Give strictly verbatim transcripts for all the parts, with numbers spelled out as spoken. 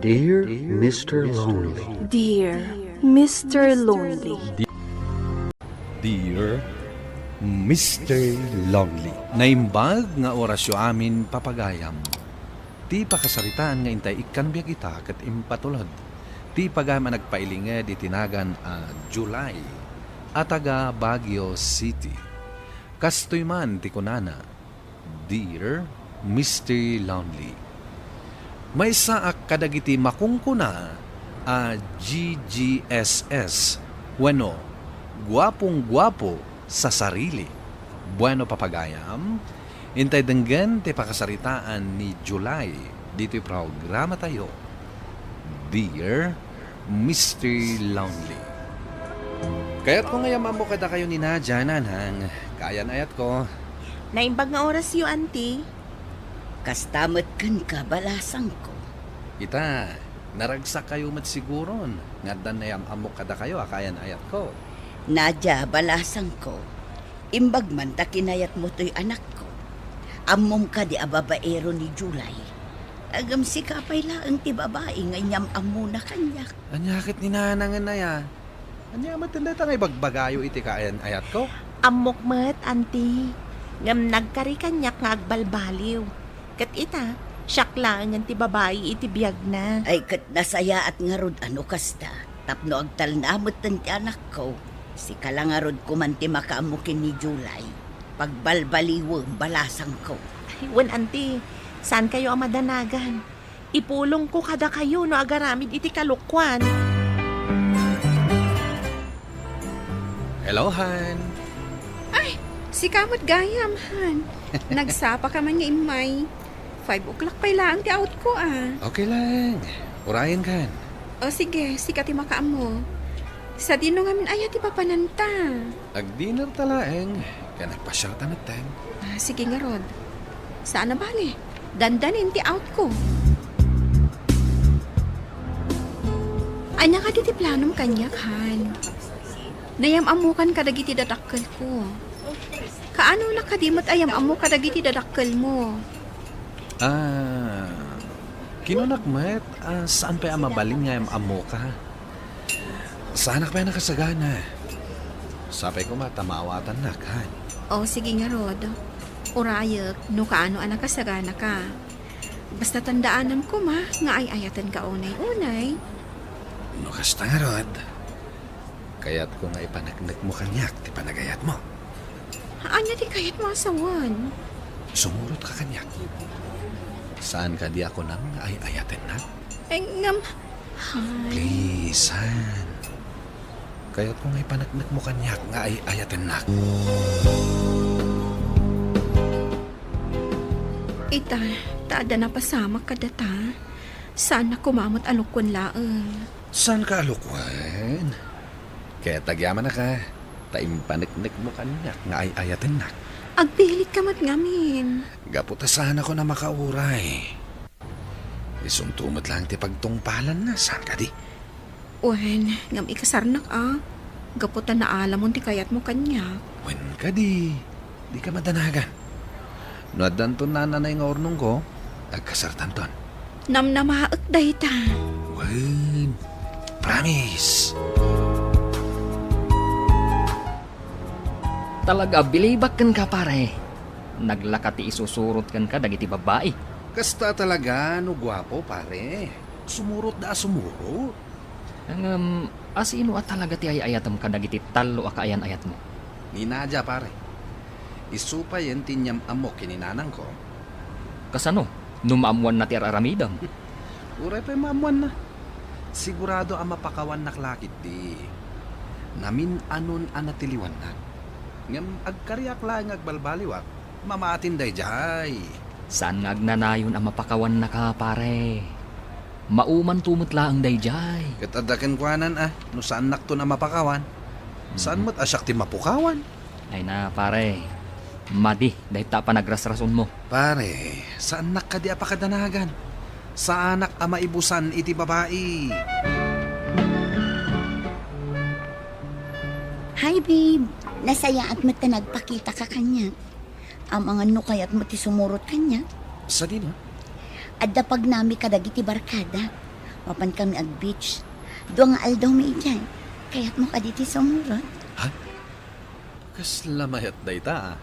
Dear Mister Lonely. Dear Mister Lonely. Dear Mister Lonely. Naimbag nga orasyo amin, papagayam. Ti pakasaritaan nga intay ikkan biag ita ket impatulod ti pagayam a nagpailinged iti nagan a July a taga Baguio City. Kastoy man ti kunana, Dear Mister Lonely, maysaak kadagiti makunkuna a G G S S wenno guapong-guapo sa sarili. Bueno, papagayam, intay denggen ti pakasaritaan ni July ditoy programatayo, Dear Mister Lonely. Kayatko nga ammok kadakayo ni Nadia, nanang. Kaayan-ayatko. Naimbag nga orasyo, Auntie. Kasta met kenka, balasangko. Ita, naragsakkayo met siguron nga addan nayam-ammok kadakayo a kaayan-ayatko. Nadia, balasangko, imbag man ta kinayatmo toy anakko. Ammom kadi a babaero ni July. Ngem sika pay laeng ti babai nga inyam-ammona kaniak. Ania ket ni nanangen aya? Ania met dayta nga ibagbagayo iti kaayan-ayatko? Ammok met, Auntie. Ngem nagkari kaniak nga agbalbaliw. Ket ita, siak laengen ti babai iti biagna. Ay, ket nasayaat ngarud a no kasta, tapno agtalna metten ti anakko. Sika la ngarud koman ti makaammo ken ni July. Pagbalbaliwem, balasangko. Ay, wen, Auntie, saankayo a madanagan. Ipulongko kadakayo no agaramid iti kalokuan. Hello, Han. Ay, sika met gayam, Han. Nagsapaka man nga immay. Five o'clock pay laeng ti outko, a. Okay lang. Urayenkan. O sige, sika ti makaammo. Sadino ngamin aya ti papananta? Agdinner ta laeng, ken agpasiarta metten. Ah, sige ngarud. Saan a bale, dandanin ti outko. Ania kadi ti planom kaniak, Han? Nayam-ammokan kadagiti dadakkelko. Kaanonak kadi met a yam-ammo kadagiti dadakkelmo? Ah, kinunak met, ah, saan pay a mabalin nga yam-ammoka. Saanak pay a nakasagana. Sapay koma ta maawatannak, Han. O, sige ngarud. Urayek no kaano a nakasaganaka. Basta tandaanam koma nga ay-ayatenka unay-unay. No kasta ngarud, kayatko nga ipaneknekmo kaniak ti panagayatmo. Ania ti kayatmo a sawen? Sumurotka kaniak. Saan kadi a kunam nga ay-ayatennak? Eh, ngem, Han. Please, Han. Kayatko nga ipaneknekmo kaniak nga ay-ayatennak. Ita, ta adda napasamak kadata. Saannak koma met a lukuen laeng. Saanka a lukuen? Ket agyamanak a, ta impaneknekmo kaniak nga ay-ayatennak. Agpilitka met ngamin. Gapu ta saanakon a makauray. Isunto met laeng ti pagtungpalanna, saan kadi? Wen, ngem ikasarnak a, gapu ta naalamon ti kayatmo kaniak. Wen kadi, dika madanagan. No addanton nananay nga urnongko, agkasartanton. Namnamaek dayta. Wen, promise. Talaga a bilibak kenka, pare. Naglaka ti isusurot kenka dagiti babbai. Kasta talaga no guapo, pare. Sumurot da a sumurot. Ngem, asino a talaga ti ay-ayatem kadagiti tallo a kaayan-ayatmo? Ni Nadia, pare. Isu payen ti inyam-ammok ken ni nanangko. Kasano? No maammoanna ti ar-aramidem? Uray pay maammoanna. Sigurado a mapakawannak la ketdi. Namin-anon a natiliwannak. Ngem agkariak laeng nga agbalbaliwak, mamatin daydiay. Saan nga agnanayon a mapakawannaka, pare? Maumanto met laeng daydiay. Ket adda kenkuanan a, no saannakton a mapakawan, saan met a siak ti mapukawan? Ay na, pare. Madi dayta a panagrasrasonmo. Pare, saannak kadi a pakadanagan. Saanak a maibusan iti babai. Hi, babe. Nasayaat met ta nagpakitaka kaniak. Amangan no kayatmo ti sumurot kaniak. Sadino? Adda pagnami kadagiti barkada. Mapankami ag-beach. Dua nga aldawmi idiay. Kayatmo kadi ti sumurot? Ha? Kasla mayat dayta, ah.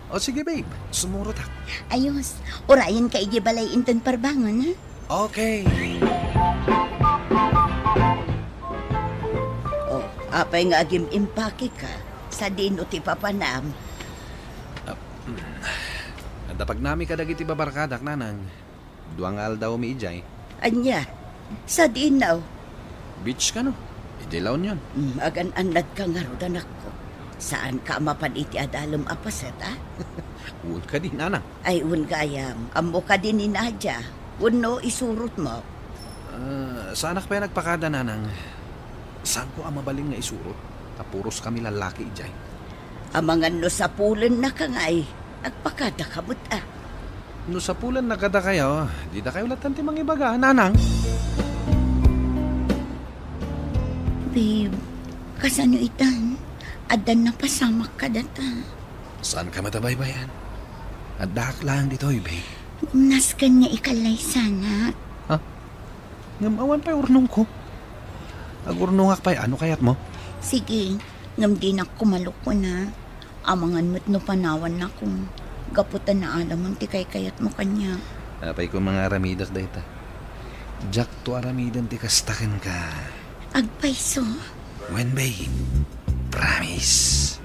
O sige, babe, sumurotak. Ayos. Urayenka idiay balay inton parbangon, ha? Okay. O, apay nga agim-impakeka? Sadino ti papanam? Ah, mm. Adda pagnami kadagiti babarkadak, nanang. Dua nga aldawmi idiay. Ania? Sadino? Beach kano? Idiay La Union. Hmm, agan-annadka ngarud, anakko. Saanka a mapan iti adalem a paset, a? Wen kadi, nanang. Ay, wen gayam. Ammo kadi ni Nadia? Wenno isurotmo? Ah, saanak pay a nagpakada, nanang. Saanko a mabalin nga isurot? Ta puros kami lallaki idiay. Amangan no sapulennaka ngay, agpakadaka met, a. No sapulennaka dakayo, didakayo latta ti mangibaga, nanang. Babe, kasano itan? Addan napasamak kadata. Saanka met a baybay-an? Addaak laeng ditoy, babe. Gumnas ken nga ikallaysanak. Ha? Ngem awan pay urnongko. Agurnongak pay, a, no kayatmo. Sige, ngem dinak kumalukon, a. Amangan met no panawannakon, gapu ta naalamon ti kaykayatmo kaniak. Apay koma nga aramidek dayta? Diakto aramiden ti kasta kenka. Agpayso? Wen, babe. Promise.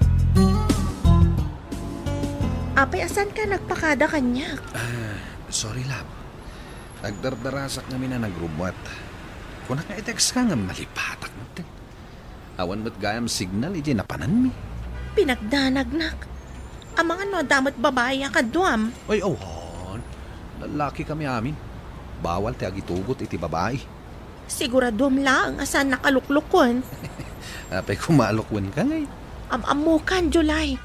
Apay a saanka nagpakada kaniak? Ah, sorry, love. Agdardarasak ngamin a nagrummuat. Kunak nga i-text ka ngem nalipatak met. Awan met gayam signal idiay napananmi. Pinagdanagnak. Amangan no adda met babai a kaduam. Ay, awan. Lallaki kami amin. Bawal ti agitugot iti babai. Siguraduam laeng a saannak a luklukon. Apay koma a lukwenka ngay? Am-ammokan, July.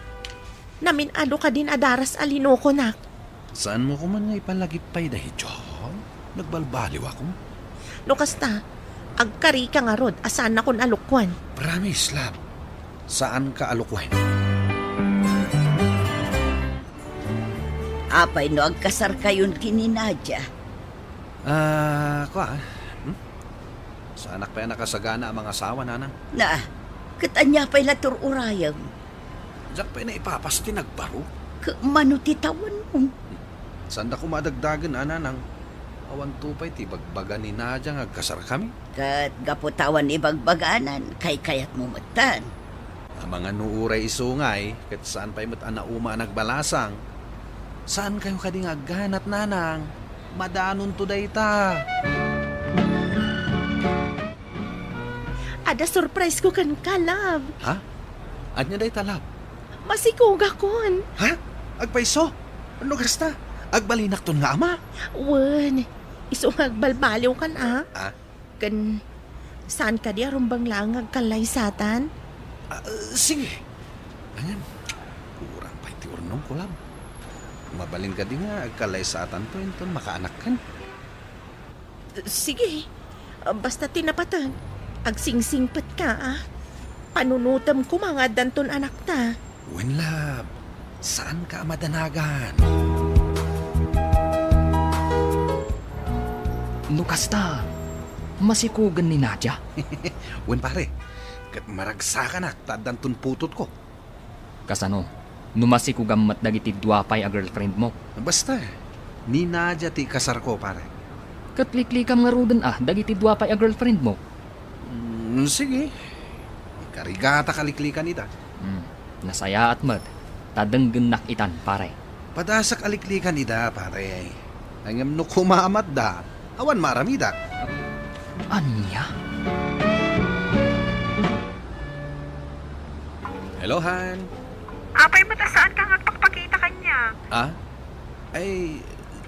Namin-ado kadin a daras a linukonak. Saanmo koman nga ipalagip pay daydiay? Nagbalbaliwakon. No kasta, agkarika ngarud a saannakon a lukwen. Promise, love. Saanka a lukwen. Apay no agkasarkayon ken ni Nadia? Ah, kua, hmm? Saanak pay a nakasagana a mangasawa, nanang. Na, ket ania pay la ti ur-urayem? Diak pay naipapas ti nagbaro. Ket mano ti tawenmo? Saanda koma a dagdagen, a, nanang. Awanto pay ti ibagbaga ni Nadia nga agkasarkami. Ket gapu ta awan ibagbaganan, kaykayatmo metten. Amangan no uray isu ngay, ket saan pay met a nauma a nagbalasang. Saankayo kadi nga agganat, nanang? Madanonto dayta. Adda surprise ko kenka, love. Ha? Ania dayta, love? Masikogakon. Ha? Agpayso? No kasta, agbalinakton nga ama? Wen, isu nga agbalbaliwkan, a. Ah? Ken saan kadi a rumbeng laeng nga agkallaysatan? Ah, sige. Ayan, kurang pay ti urnongko, love. Mabalin kadi nga agkallaysatanto inton makaanakkan? Sige. Basta ti napateg, agsingsingpetka, a. Panunotem koma nga addanton anakta. Wen, love, saanka a madanagan. No kasta, masikogen ni Nadia? Wen, pare, ket maragsakanak ta addanton putotko. Kasano no masikogam met dagiti dua pay a girlfriendmo? Basta, ni Nadia ti ikasarko, pare. Ket liklikam ngaruden a dagiti dua pay a girlfriendmo? Mm, sige. Ikarigatak a liklikan ida. Hmm, nasayaat met, ta denggennak itan, pare. Padasak a liklikan ida, pare. Ngem no kumamatda, awan maaramidak. Ania? Hello, Han. Apay met a saanka nga agpakpakita kaniak? Ah? Ay,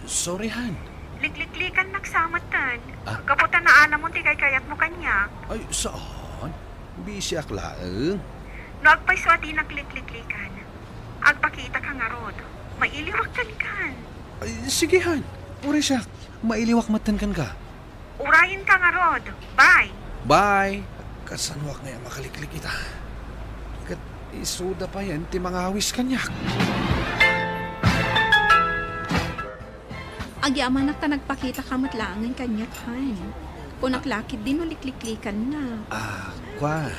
sorry, Han. Likliklikannak sa metten. Ah? Gapu ta naalamon ti kaykayatmo kaniak. Ay, saan? Busy ak laeng. No agpayso a dinak likliklikan, agpakitaka ngarud. Mailiwak kenkan. Ay, sige, Han. Uray siak. Mailiwak metten kenka. Urayenka ngarud. Bye. Bye. Kasanoak ngay a makaliklik ita? Ket isuda payen ti mangawis kaniak. Agyamanak ta nagpakitaka met laengen kaniak, Han. Kunak la ketdi no likliklikanna. Ah, kua.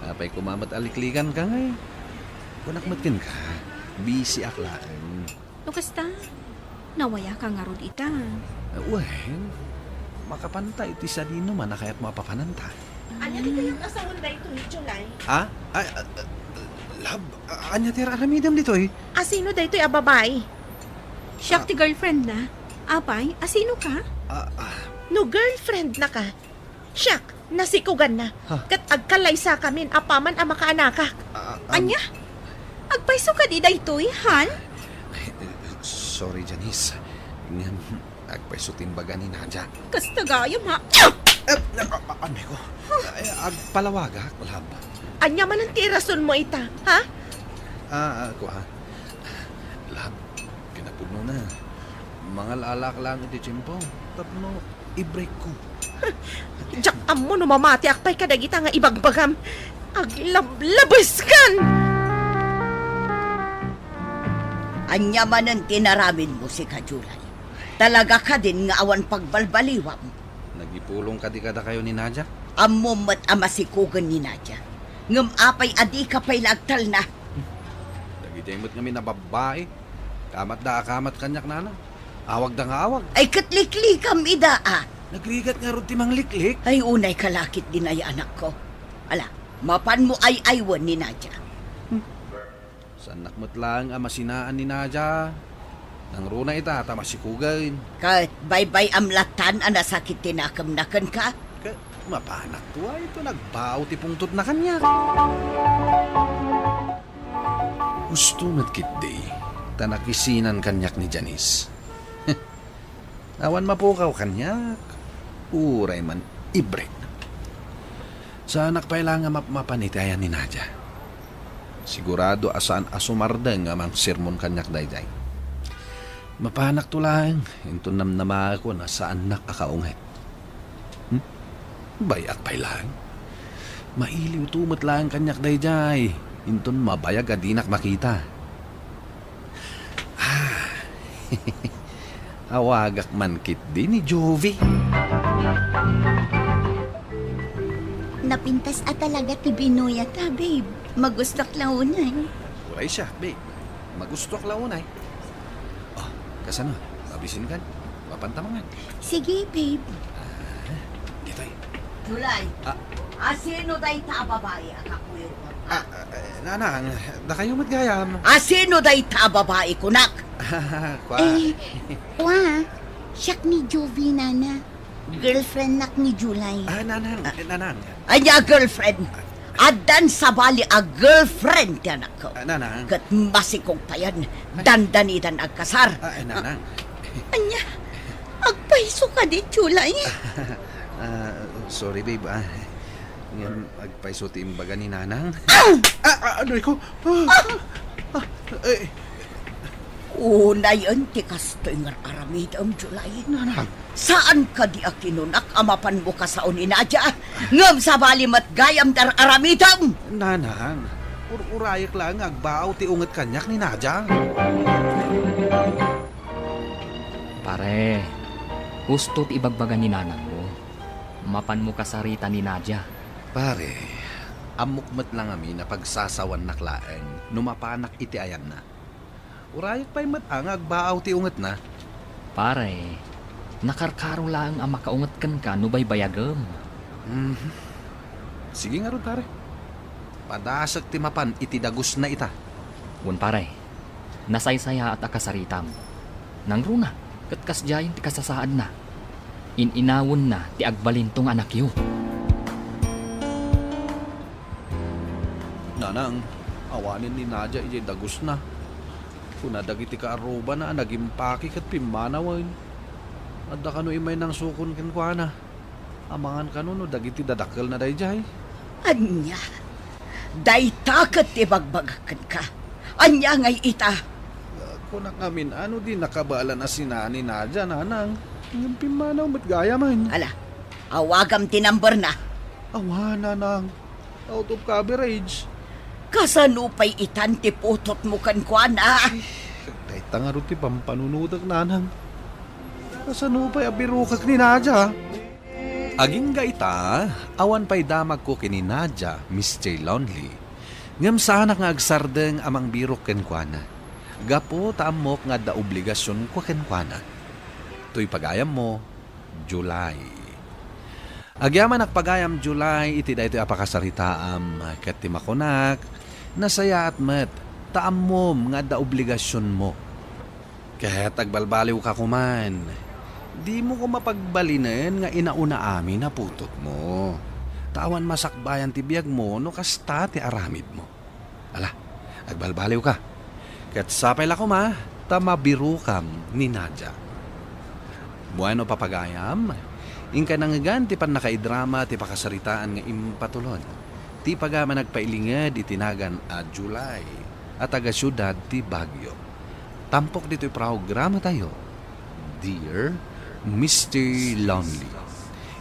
Apay koma met a liklikanka ngay? Kunak met kenka, busy ak laeng. No kasta, nawayaka ngarud ita. Wen, makapanta iti sadino man a kayatmo a papananta. Ania ti kayat a sawen daytoy, July? Ah? Ay, ah, ah, love, ah, ania ti ar-aramidem ditoy? Asino daytoy a babai? Siak ti girlfriend na. Apay, asino ka? Ah, ah. No girlfriend na ka, siak, nasikugan na. Ha? Ket agkalaysakamin apaman a makaanakak. Ah, ah, um, Ania? Agpayso kadi daytoy, han? Ay, sorry, Janice. Ngem, agpayso ti imbaga ni Nadia. Kasta gayam, ha? Eh, ah, ah, ano ko? Ay, agpalawagak, love. Ania manen ti irasonmo ita, ha? Ah, ah, kua. Love, kinapudnona. Mangal-alak lang iti tiempo. Tapno i-break ko. Diak ammo no mamatiak pay kadagita nga ibagbagam. Aglablabeskan! Ania manen ti inaramidmo, sika, July? Talaga kadin nga awan pagbalbaliwam? Nagipulong kadi kadakayo ni Nadia? Ammom met a masikugen ni Nadia. Ngem apay a dika pay la agtalna? Dagidiay met ngamin a babbai. Kamatda a kamat kaniak, nanang. Awagda nga awag. Ay, ket liklikam ida, a. Nagrigat ngarud ti mangliklik. Ay, unay ka la ketdin, anakko. Ala, mapanmo ay-aywen ni Nadia. Hmm. Saannak met laeng a masinaan ni Nadia. Nangruna ita ta masikugen. Ket baybay-am lattan a nasakit ti nakemna kenka? Ket mapanakto a inton agbao ti pungtotna kaniak. Husto met ketdi ta nakisinan kaniak ni Janice. Awan mapukaw kaniak, uray man i-break. Saanak pay la nga mapmapan iti ayan ni Nadia. Sigurado a saan a sumardeng nga mangsermon kaniak daydiay. Mapanakto laeng, inton namnamaekon a saannak a kaunget. Hmm? Bay-ak pay laeng. Mailiwto met laeng kaniak daydiay, inton mabayag a dinak makita. Ah, awagak man ketdi ni Juvie. Napintas a talaga ti binuyata, babe. Magustok la unay. Uray siak, babe. Magustok la unay. Oh, kasano? Mabisinkan? Mapanta mangan. Sige, babe. Ah, ditoy. July, ah, asino dayta a babai a kakuyogmo? Ah, ah, eh, nanang, dakayo met gayam. Asino dayta a babai, kunak? Kua. Eh, kua, siak ni Jovie, nana. Girlfriendnak ni July. Ah, nanang, ah, eh, nanang. Ania a girlfriend? Addan sabali a girlfriend ti anakko. Ah, nanang. Ket masikog payen, dandanitan agkasar. Ah, eh, nanang. Ania? Agpayso kadi, July? Ah, sorry, babe, ah. Ngem agpayso ti imbaga ni nanang. Ah! Ah, ah, ano iko? Ah, ah, eh. Unayen ti kastoy nga ar-aramidem, July. Nanang. Saan kadi a kinunak a mapanmo kasao ni Nadia? Ngem sabali met gayam ti ar-aramidem. Nanang, ur-urayek laeng nga agbaaw ti unget kaniak ni Nadia. Pare, husto ti ibagbaga ni nanangmo. Mapanmo kasarita ni Nadia. Pare, ammok met la ngamin a pagsasawannak laeng no mapanak iti ayanna. Urayek pay met a nga agbaaw ti ungetna. Pare, nakarkaro laeng a makaunget kenka no baybayagem. Mhm. Sige ngarud, pare. Padasek ti mapan iti dagusna ita. Wen, pare, nasaysayaat a kasaritam. Nangruna, ket kasdiayen ti kasasaadna. In-inawenna ti agbalinto nga anakyo. Nanang, awanen ni Nadia idiay dagusna. Kuna dagiti kaarrubana a nagimpake ket pimmanawen. Adda kano immay nangsukon kenkuana. Amangan kano no dagiti dadakkelna daydiay. Ania? Dayta ket ti ibagbagak kenka. Ania ngay ita? Kunak ngamin a no di nakabaelan a sinaan ni Nadia, nanang. Ngem pimmanaw met gayamen. Ala, awagam ti numberna. Awan, nanang. Out of coverage. Kasano pay itan ti putotmo kenkuana? Ay, dayta ngarud ti pampanunotek, nanang. Kasano pay a birokek ni Nadia? Agingga ita, awan pay damagko ken ni Nadia, Mister Lonely. Ngem saanak nga agsardeng a mangbirok kenkuana. Gapu ta ammok nga adda obligasionko kenkuana. Toy pagayammo, July. Agyamanak pagayam, July, iti daytoy a pakasaritaam, ket ti makunak, nasayaat met, ta ammom nga adda obligasionmo. Ket agbalbaliwka koman. Dimo koma pagbalinen nga inauna amin a putotmo. Ta awan masakbayan ti biagmo no kasta ti aramidmo. Ala, agbalbaliwka. Ket sapay la koma ta mabirokam ni Nadia. Bueno, papagayam, inkay nangngegan ti pannakaidrama ti pakasaritaan nga impatulod. Ti pagayam a nagpailinged iti nagan a July a taga-siudad ti Baguio. Tampok ditoy programatayo, Dear Mister Lonely.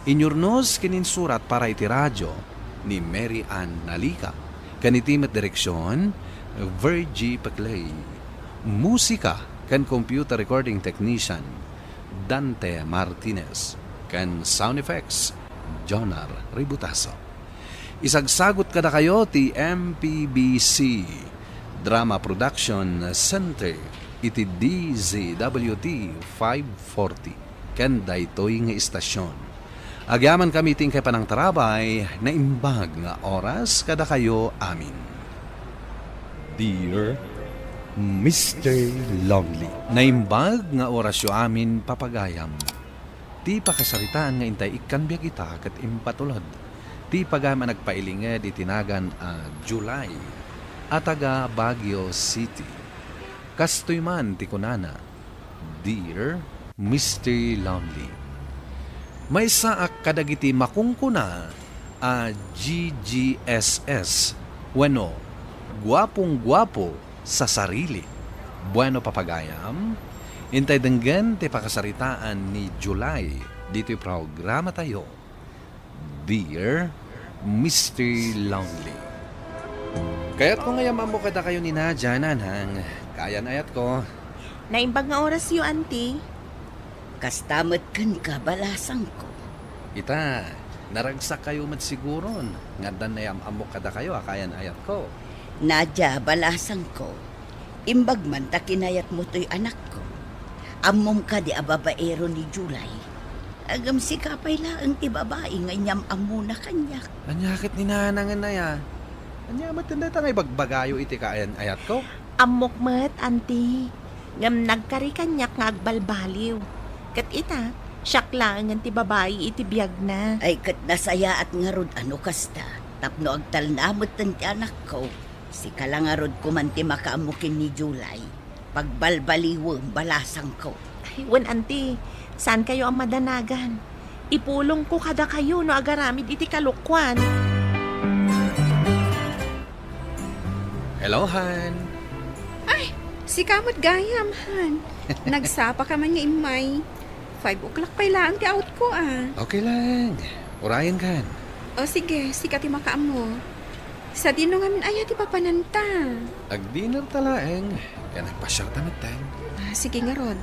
Inyurnos ken insurat para iti radio ni Mary Ann Nalica, ken iti met direksion, Virgie Paclay. Musika ken computer recording technician, Dante Martinez, ken sound effects, Jonar Ributaso. Isagsagut kadakayo ti M P B C Drama Production Center iti D Z W T five forty ken daytoy nga istasyon. Agyamankami ti inkay panangtarabay, naimbag nga oras kadakayo amin. Dear Mister Lonely. Naimbag nga orasyo amin, papagayam. Ti pakasaritaan nga intay ikkan biag ita ket impatulod ti pagayam a nagpailinged iti nagan a July a taga Baguio City. Kastoy man ti kunana, Dear Mister Lonely, maysaak kadagiti makunkuna a G G S S wenno guapong-guapo sa sarili. Bueno, papagayam, intay denggen ti pakasaritaan ni July ditoy programatayo, Dear Mister Lonely. Kayatko nga ammok kadakayo ni Nadia, nanang. Kaayan-ayatko. Naimbag nga orasyo, Auntie. Kasta met kenka, balasangko. Ita, naragsakkayo met siguron nga addan nayam-ammok kadakayo a kaayan-ayatko. Nadia, balasangko, imbag man ta kinayatmo toy anakko. Ammom kadi a babaero ni July. Ngem sika pay laeng ti babai nga inyam-ammona kaniak. Ania ket ni nanangen aya? Ania met dayta nga ibagbagayo iti kaayan-ayatko? Ammok met, Auntie. Ngem nagkari kaniak nga agbalbaliw. Ket ita, siak laengen ti babai iti biagna. Ay, ket nasayaat ngarud a no kasta, tapno agtalna metten ti anakko. Sika la ngarud koman ti makaammo ken ni July. Pagbaliwem, balasangko. Ay, wen, Auntie, saankayo a madanagan. Ipulongko kadakayo no agaramid iti kalokuan. Hello, Han. Ay, sika met gayam, Han. Nagsapaka man nga immay. Five o'clock pay laeng ti outko, a. Okay lang. Urayenkan. O sige, sika ti makaammo. Sadino ngamin aya ti papananta? Agdinner ta laeng, ken agpasiarta metten. A, sige ngarud.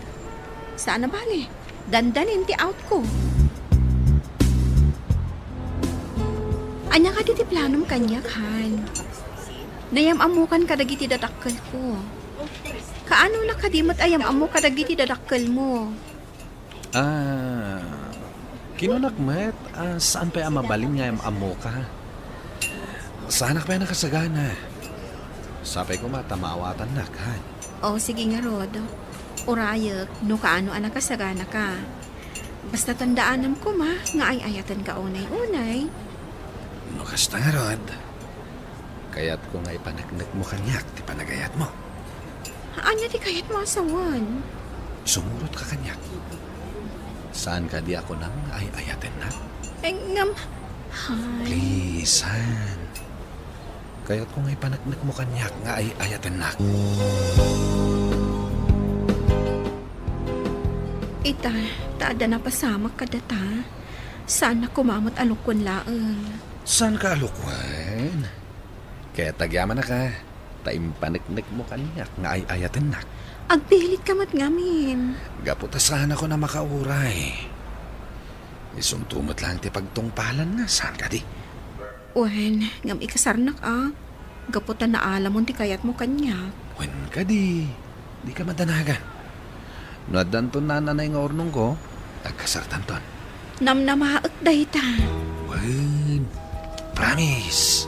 Saan a bale. Dandanin ti outko. Ania kadi ti planom kaniak, Han? Nayam-ammokan kadagiti dadakkelko. Kaanona kadi met a yam-ammo kadagiti dadakkelmo? A, kinunak met a saan pay a mabalin nga yam-ammoka. Saanak pay a nakasagana. Sapay koma ta maawatannak, Han. O, sige ngarud. Urayek no kaano a nakasaganaka. Basta tandaanam koma nga ay-ayatenka unay-unay. No kasta ngarud, kayatko nga ipaneknekmo kaniak ti panagayatmo. Ania ti kayatmo a sawen? Sumurotka kaniak. Saan kadi a kunam nga ay-ayatennak? Eh, ngam, Han. Please, Han. Kayatko nga ipaneknekmo kaniak nga ay-ayatennak. Ita, ta adda napasamak kadata. Saannak koma met a lukuen laeng. Saanka a lukuen? Ket agyamanak a, ta impaneknekmo kaniak nga ay-ayatennak. Agpilitka met ngamin. Gapu ta saanakon a makauray. Isunto met laeng ti pagtungpalanna, saan kadi? Wen, ngem ikasarnak a. Gapu ta naalamon ti kayatmo kaniak. Wen kadi, dika madanagan. No addanton nananay nga urnongko, agkasartanton. Namnamaek dayta. Wen, promise.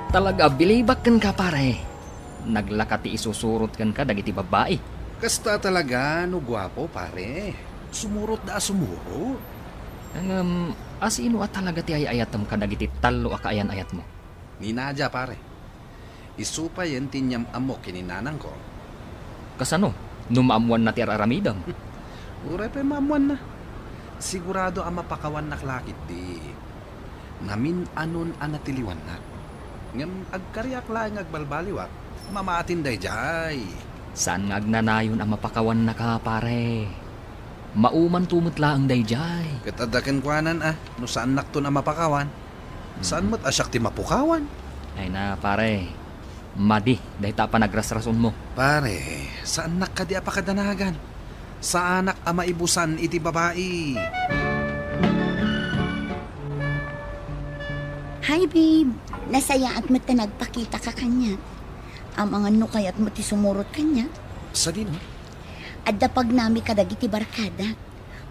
Talaga, bilibak kenka, pare. Naglaka ti isusurot kenka dagiti babbai. Kasta talaga no guapo, pare. Sumurot da a sumurot. Ngem, asino a talaga ti ay-ayatem kadagiti tallo a kaayan-ayatmo? Ni Nadia, pare. Isu payen ti inyam-ammok ken ni nanangko. Kasano no maammoanna ti ar-aramidem? Uray pay maammoanna. Sigurado a mapakawannak la ketdi. Namin-anon a natiliwannak. Ngem agkariak laeng nga agbalbaliwak, mamatin daydiay. Saan nga agnanayon a mapakawannaka, pare. Maumanto met laeng daydiay. Ket adda kenkuanan a, no saannakton a mapakawan. Saan met a siak ti mapukawan? Ay na, pare. Madi, dayta a panagrasrasonmo. Pare, saannak kadi a pakadanagan. Saanak a maibusan iti babai. Hi, babe. Nasayaat met ta nagpakitaka kaniak. Amangan no kayatmo ti sumurot kaniak. Sadino? Adda pagnami kadagiti barkadak.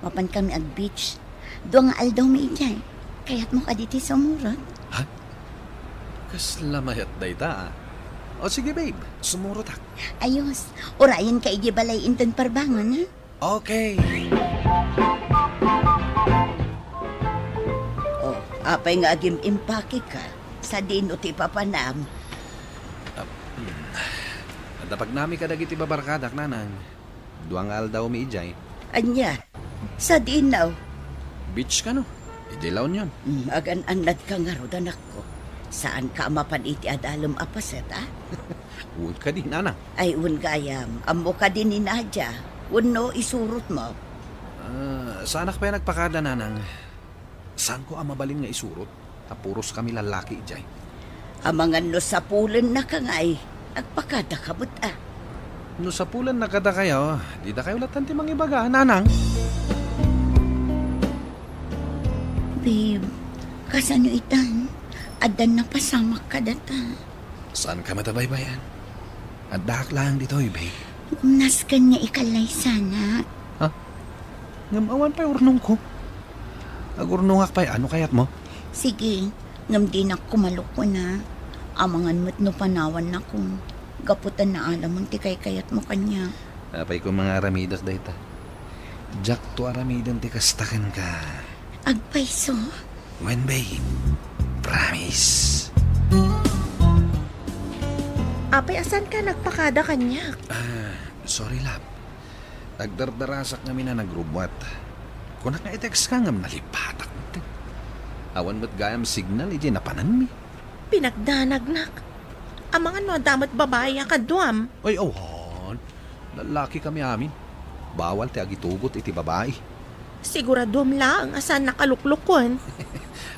Mapankami ag-beach. Dua nga aldawmi idiay. Kayatmo kadi ti sumurot? Ha? Kasla mayat dayta, ah. O sige, babe, sumurotak. Ayos. Urayenka idiay balay inton parbangon, ha? Okay. Oh, apay nga agim-impakeka? Sadino ti papanam? Ah, hmm. Adda pagnami kadagiti babarkadak, nanang. Dua nga aldawmi idiay. Ania? Sadino? Beach kano? Idiay La Union. Hmm, agan-annadka ngarud, anakko. Saanka a mapan iti adalem a paset, a? Wen kadi, nanang. Ay, wen gayam. Ammo kadi ni Nadia? Wenno isurotmo? Ah, saanak pay nagpakada, nanang. Saanko a mabalin nga isurot? Ta puros kami lallaki idiay. Amangan no sapulennaka ngay, agpakadaka met, a. No sapulenna kadakayo, didakayo lattan ti mangibaga, nanang. Babe, kasano itan? Addan napasamak kadata. Saanka met a baybay-an? Addaak laeng ditoy, babe. Nasken nga ikallaysanak. Ha? Ngem awan pay urnongko. Agurnongak pay, a, no kayatmo. Sige, ngem dinak kumalukon, a. Amangan met no panawannakon. Gapu ta naalamon ti kaykayatmo kaniak. Apay koma nga aramidek dayta. Diakto aramiden ti kasta kenka. Agpayso? Wen, babe. Promise. Apay a saanka nagpakada kaniak? Ah, sorry, love. Agdardarasak ngamin a nagrubbuat. Kunak nga i-text ka ngem nalipatak met. Awan met gayam signal idiay napananmi. Pinagdanagnak. Amangan no adda met babai a kaduam. Ay, awan. Lallaki kami amin. Bawal ti agitugot iti babai. Siguraduam laeng a saannak a luklukon.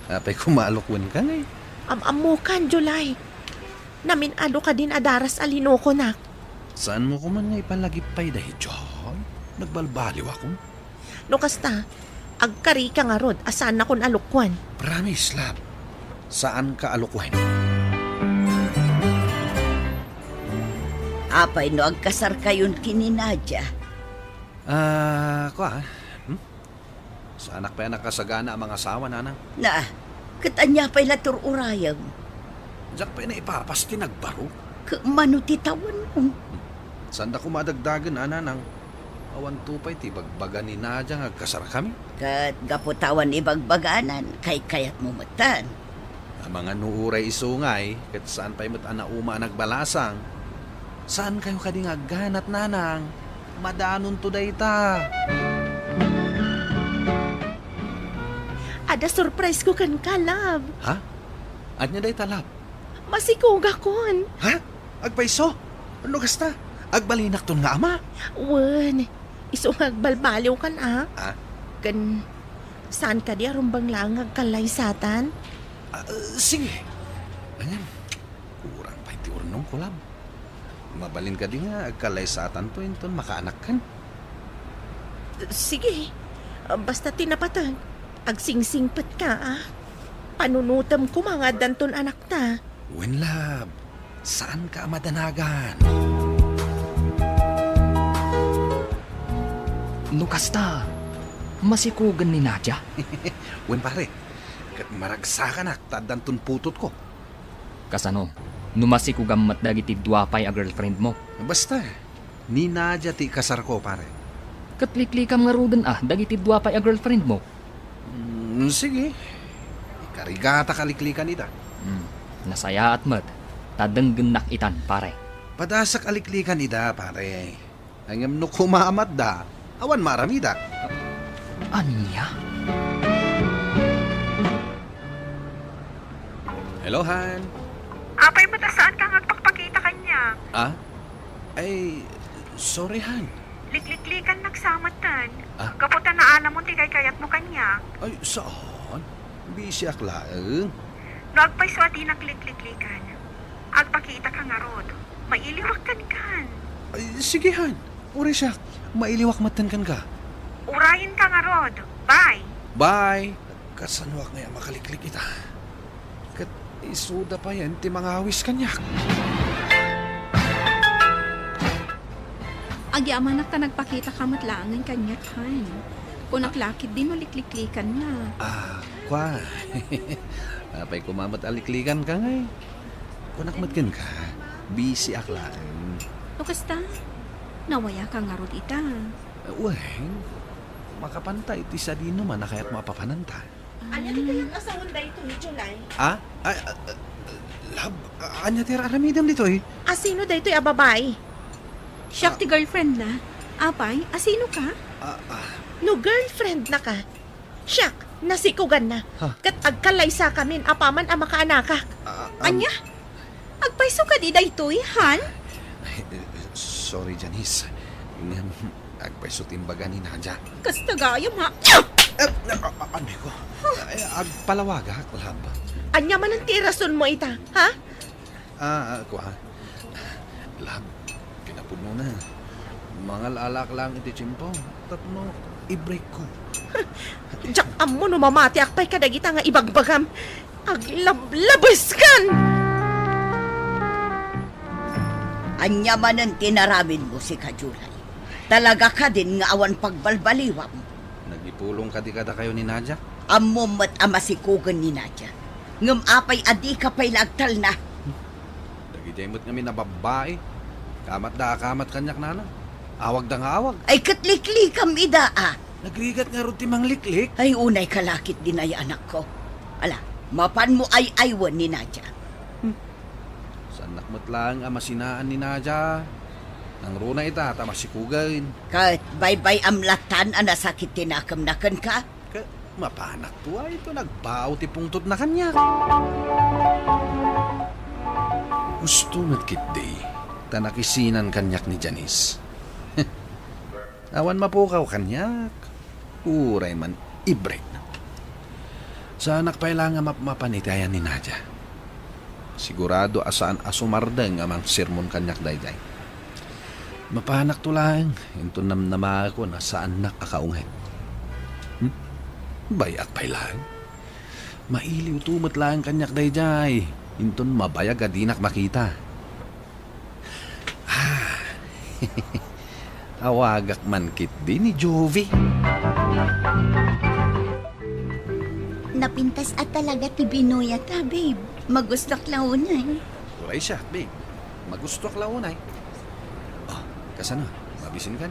Apay koma a lukwenka ngay? Am-ammokan, July. Namin-ado kadin a daras a linukonak. Saanmo koman nga ipalagip pay daydiay? Nagbalbaliwakon. No kasta, agkarika ngarud a saannakon a lukwen. Promise, love. Saanka a lukwen. Apay no agkasarkayon ken ni Nadia? Ah, kua, hmm? Saanak pay a nakasagana a mangasawa, nanang. Na, ket ania pay la ti ur-urayem? Diak pay naipapas ti nagbaro. Ket mano ti tawenmo? Saanda koma a dagdagen, a, nanang. Awanto pay ti ibagbaga ni Nadia nga agkasarkami. Ket gapu ta awan ibagbaganan, kaykayatmo metten. Amangan no uray isu ngay, ket saan pay met a nauma a nagbalasang. Saankayo kadi nga agganat, nanang? Madanonto dayta. Adda surprise ko kenka, love. Ha? Ania dayta, love? Masikogakon. Ha? Agpayso? No kasta, agbalinakton nga ama? Wen, isu nga agbalbaliwkan, a. Ah? Ken, saan kadi a rumbeng laeng nga agkallaysatan? Ah, eh, sige. Ayan, kurang pay ti urnongko, love. Mabalin kadi nga agkallaysatanto inton makaanakkan? Sige. Basta ti napateg, agsingsingpetka, a. Panunotem koma nga addanton anakta. Wen, love, saanka a madanagan. No kasta, masikogen ni Nadia? Wen, pare, ket maragsakanak ta addanton putotko. Kasano? No masikogam met dagiti dua pay a girlfriendmo? Basta, ni Nadia ti ikasarko, pare. Ket liklikam ngaruden a dagiti dua pay a girlfriendmo? Mm, sige. Ikarigatak a liklikan ida. Hmm, nasayaat met, ta denggennak itan, pare. Padasak a liklikan ida, pare. Ngem no kumamatda, awan maaramidak. Ania? Hello, Han. Apay met a saanka nga agpakpakita kaniak? Ah? Ay, sorry, Han. Likliklikannak sa metten. Ah? Gapu ta naalamon ti kaykayatmo kaniak. Ay, saan? Busy ak laeng. No agpayso a dinak likliklikan, agpakitaka ngarud. Mailiwak kenkan. Ay, sige, Han. Uray siak. Mailiwak metten kenka. Urayenka ngarud. Bye. Bye. Kasanoak ngay a makaliklik ita? Ket isuda payen ti mangawis kaniak. Agyamanak ta nagpakitaka met laengen kaniak, Han. Kunak la ketdi no likliklikanna. Ah, kua. Apay koma met a liklikanka ngay? Kunak met kenka, busy ak laeng. No kasta, nawayaka ngarud ita. Wen, makapanta iti sadino man a kayatmo a papananta. Ania ti kayat a sawen daytoy, July? Ah? Ay, ah, ah, love, ah, ania ti ar-aramidem ditoy? A sino daytoy a babai? Siak ti girlfriendna. Apay, a sinoka? Ah, ah. No girlfriendnaka, siak, nasikoganna. Ha? Ket agkalaysakamin apaman a makaanakak. Ah, ah, um, Ania? Agpayso kadi daytoy, Han? Ay, sorry, Janice. Ngem, agpayso ti imbaga ni Nadia. Kasta gayam, ha? Eh, a-, a-, ano ko? Ay, agpalawagak, love. Ania manen ti irasonmo ita, ha? Ah, ah, kua. Love, kinapudnona. Mangal-alak lang iti tiempo. Tapno i-break ko. Diak ammo no mamatiak pay kadagita nga ibagbagam. Aglablabeskan! Ania manen ti inaramidmo, sika, July? Talaga kadin nga awan pagbalbaliwam? Nagipulong kadi kadakayo ni Nadia? Ammom met a masikogen ni Nadia. Ngem apay a dika pay la agtalna? Dagidiay met ngamin a babbai. Kamatda a kamat kaniak, nanang. Awagda nga awag. Ay, ket liklikam ida, a. Nagrigat ngarud ti mangliklik. Ay, unayka la ketdin, anakko. Ala, mapanmo ay-aywen ni Nadia. Hmm. Saannak met laeng a masinaan ni Nadia. Nangruna ita ta masikogen. Ket baybay-am lattan a nasakit ti nakemna kenka? Ket mapanakto a inton agbao ti pungtotna kaniak. Husto met ketdi ta nakisinan kaniak ni Janice. Awan mapukaw kaniak. Uray man i-break. Saanak pay la nga mapmapan iti ayan ni Nadia. Sigurado a saan a sumardeng a mangsermon kaniak daydiay. Mapanakto laeng, inton namnamaakon a saannak a kaunget. Hmm? Bay-ak pay laeng. Mailiwto met laeng kaniak daydiay, inton mabayag a dinak makita. Ah, awagak man ketdi ni Jovie. Napintas a talaga ti binuyat, ha, babe? Magustuak la unay. Uray siak, babe. Magustuak la unay. Oh, kasano? Mabisinkan?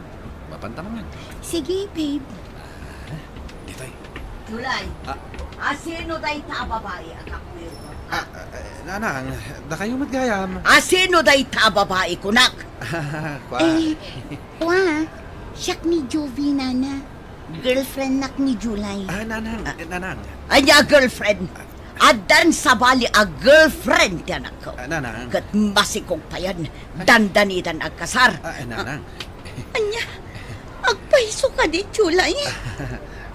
Mapanta man. Sige, babe. Ah, ditoy. July, ah, asino dayta a babai a kakuyog? Ah, ah, eh, nanang, dakayo met gayam. Asino dayta a babai, kunak? Kua. Eh, kua, siak ni Jovie, nana. Girlfriendnak ni July. Ah, nanang, ah, eh, nanang. Ania a girlfriend? Addan sabali a girlfriend ti anakko. Ah, nanang. Ket masikog payen, dandanitan agkasar. Ah, eh, nanang. Ania? Agpayso kadi, July?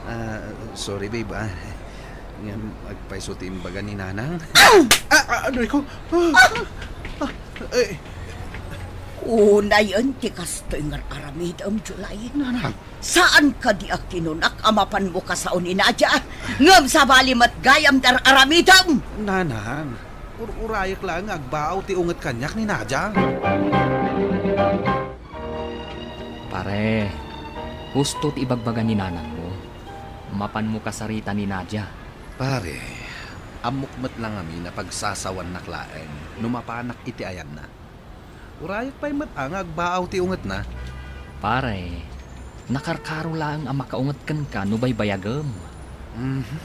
Ah, sorry, babe, ah. Ngem agpayso ti imbaga ni Nanang. Ah! Ah, ah, ano ko? Ah! Ah! Eh. Unayen ti kastoy nga ar-aramidem, July. Nanang. Saan kadi a kinunak a mapanmo kasao ni Nadia? Ngem sabali met gayam ti ar-aramidem. Nanang, ur-urayek laeng nga agbaaw ti unget kaniak ni Nadia. Pare, husto ti ibagbaga ni nanangmo. Mapanmo kasarita ni Nadia. Pare, ammok met la ngamin a pagsasawannak laeng no mapanak iti ayanna. Urayek pay met a nga agbaaw ti ungetna. Pare, nakarkaro laeng a makaunget kenka no baybayagem. Mhm.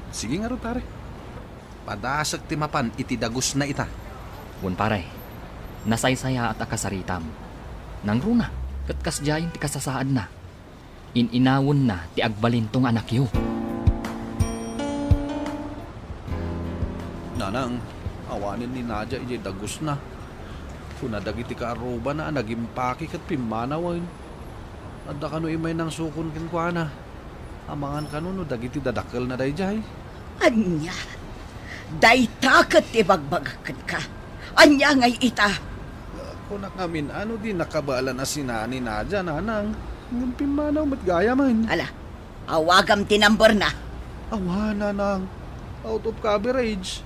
Sige ngarud, pare. Padasek ti mapan iti dagusna ita. Wen, pare, nasaysayaat a kasaritam. Nangruna, ket kasdiayen ti kasasaadna. In-inawenna ti agbalinto nga anakyo. Nanang, awanen ni Nadia idiay dagusna. Kuna dagiti kaarrubana a nagimpaki ket pimmanawen. Adda kano immay nangsukon kenkuana. Amangan kano no dagiti dadakkelna daydiay. Ania? Dayta ket ti bagbagak kenka. Ania ngay ita? Kunak ngamin a no di nakabaelan a sinani Nadia, nanang, ngem pimmanaw met gayamen. Ala, awagam ti numberna. Awa, nanang. Out of coverage.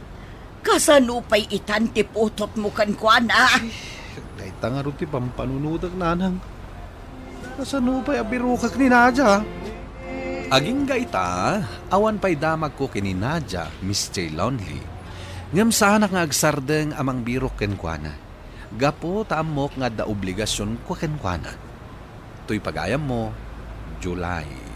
Kasano pay itan ti putotmo kenkuana? Ay, dayta ngarud ti pampanunotek, nanang. Kasano pay a birokak ni Nadia? Agingga ita, awan pay damagko ken ni Nadia, Mister Lonely. Ngem saanak nga agsardeng a mangbirok kenkuana. Gapu ta ammok nga adda obligasionko kenkuana. Toy pagayammo, July.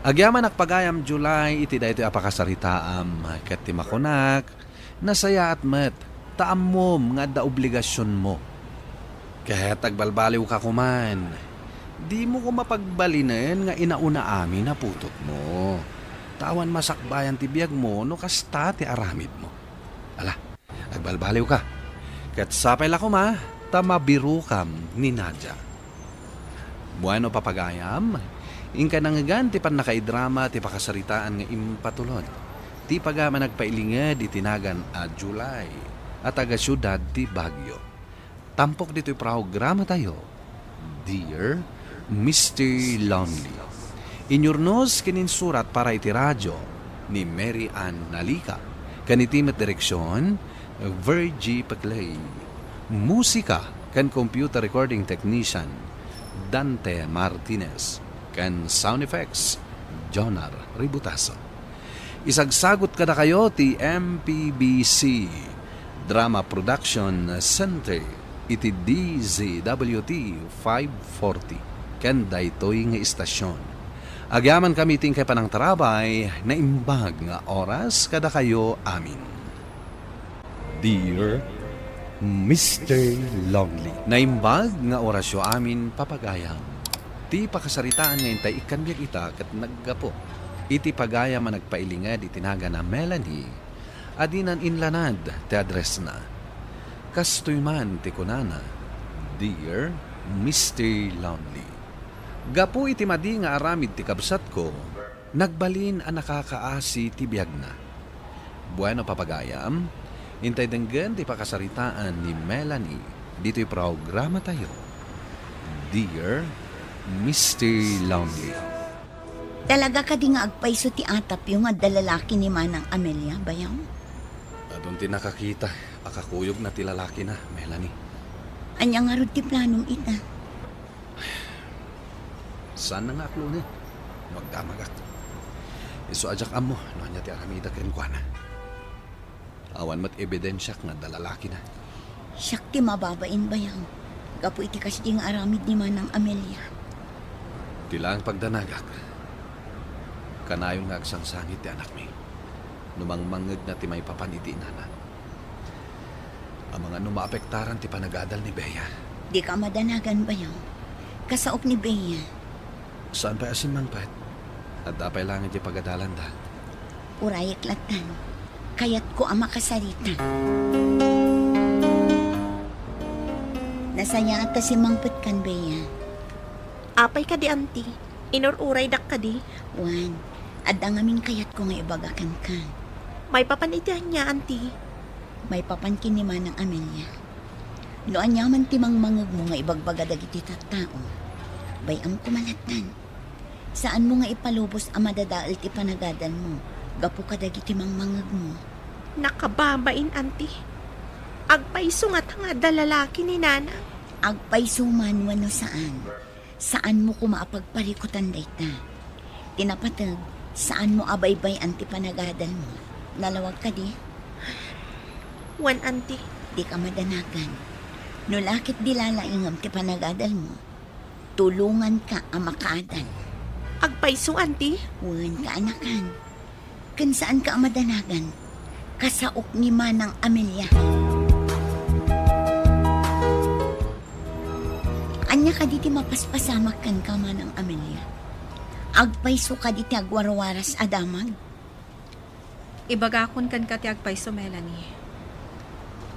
Agyamanak pagayam, July, iti daytoy a pakasaritaam, ket ti makunak, nasayaat met, ta ammom nga adda obligasionmo. Ket agbalbaliwka koman, dimo koma pagbalinen nga inauna amin a putotmo. Ta awan masakbayan ti biagmo no kasta ti aramidmo. Ala, agbalbaliwka. Ket sapay la koma ta mabirokam ni Nadia. Bueno, papagayam, inka nangngegan ti pannakaidrama ti pakasaritaan nga impatulod ti pagayam a nagpailinged iti nagan a July a taga-siudad ti Baguio. Tampok ditoy programatayo, Dear Mister Lonely. Inyurnos ken insurat para iti radio ni Mary Ann Nalica, ken iti met direksion, Virgie Peclay. Musika ken computer recording technician, Dante Martinez, ken sound effects, Jonar Ributaso. Isagsagut kadakayo ti M P B C Drama Production Center iti D Z W T five forty ken daytoy nga istasyon. Agyamankami ti inkay panangtarabay, naimbag nga oras kadakayo amin. Dear Mister Lonely. Naimbag nga orasyo amin, papagayam. Ti pakasaritaan nga intay ikkan biag ita ket naggapu iti pagayam a nagpailinged iti nagan a Melanie a dinan inlanad ti addressna. Kastoy man ti kunana, Dear Mister Lonely. Gapu iti madi nga aramid ti kabsatko, nagbalin a nakakaasi ti biagna. Bueno, papagayam, intay denggen ti pakasaritaan ni Melanie ditoy programatayo, Dear Mister Lonely. Talaga kadi nga agpayso ti atapyo nga adda lalaki ni Manang Amelia, bayaw? Adun ti nakakita a kakuyogna ti lalakina, Melanie. Ania ngarud ti planom ita? Saan nga aklonen no agdamagak. Isu a diak ammo no ania ti aramida kenkuana. Awan met ebidensiak nga adda lalakina. Siak ti mababain, bayaw, gapu iti kasdi nga aramid ni Manang Amelia. Ti laeng pagdanagak, kanayon nga agsangsangit ti anakmi no mangmangngegna ti maipapan iti inana. Amangan no maapektaran ti panagadal ni Bea. Dika madanagan, bayaw. Kasaok ni Bea. Saan pay a simmangpet? Adda pay laeng idiay pagadalanda. Urayek lattan. Kayatko a makasarita. Nasayaat ta simmangpetkan, Bea. Apay kadi, Auntie? Inur-uraydak kadi? Wen, adda ngamin kayatko nga ibaga kenka. Maipapan iti ania, Auntie? Maipapan ken ni Manang Amelia. No aniaman ti mangmangegmo nga ibagbaga dagiti tattao, bay-am koma lattan. Saanmo nga ipalubos a madadael ti panagadalmo gapu kadagiti mangmangegmo. Nakababain, Auntie. Agpayso ngata nga adda lalaki ni Nanang. Agpayso man wenno saan, saanmo koma a pagparikutan dayta. Ti napateg, saanmo a baybay-an ti panagadalmo. Nalawag kadi? Wen, Auntie. Dika madanagan. No la ket di lalaingem ti panagadalmo, tulonganka a makaadan. Agpayso, Auntie? Wen, kaanakan. Ken saanka a madanagan. Kasaok ni Manang Amelia. Ania kadi ti mapaspasamak kenka, Manang Amelia? Agpayso kadi ti agwarwaras a damag? Ibagakon kenka ti agpayso, Melanie.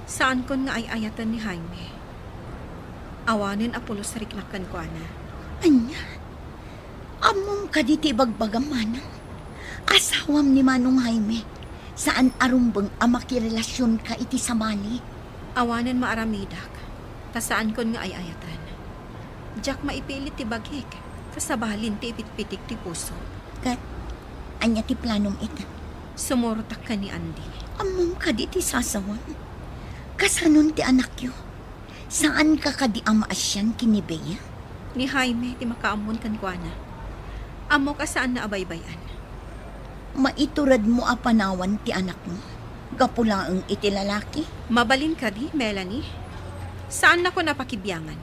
Saankon nga ay-ayaten ni Jaime. Awanen a pulos riknak kenkuana. Ania? Ammom kadi ti ibagbagam, Manang? Asawam ni Manong Jaime. Saan a rumbeng a makirelasionka iti sabali. Awanen maaramidak, ta saankon nga ay-ayaten. Diak maipilit ti bagik, ta sabalin ti ipitpitik ti puso. Ket, ania ti planom ita? Sumurotak ken ni Andy. Ammom kadi ti sasawam? Kasanon ti anakyo? Saanka kadi a maasian ken ni Bea? Ni Jaime ti makaammon kenkuana. Ammok a saanna a baybay-an. Maituredmo a panawan ti anakmo gapu laeng iti lalaki? Mabalin kadi, Melanie? Saannakon a pakibiangan.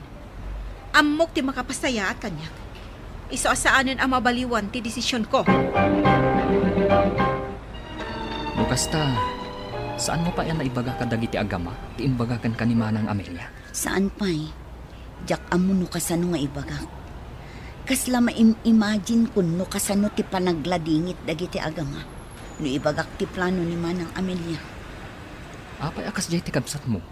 Ammok ti makapasayaat kaniak. Isu a saanen a mabaliwan ti desisionko. No kasta, saanmo pay a naibaga kadagiti agama ti imbaga kenka ni Manang Amelia? Saan pay. Diak ammo no kasano nga ibagak. Kasla maim-imagine-kon no kasano ti panagladingit dagiti agama no ibagak ti plano ni Manang Amelia. Apay a kasdiay ti kabsatmo?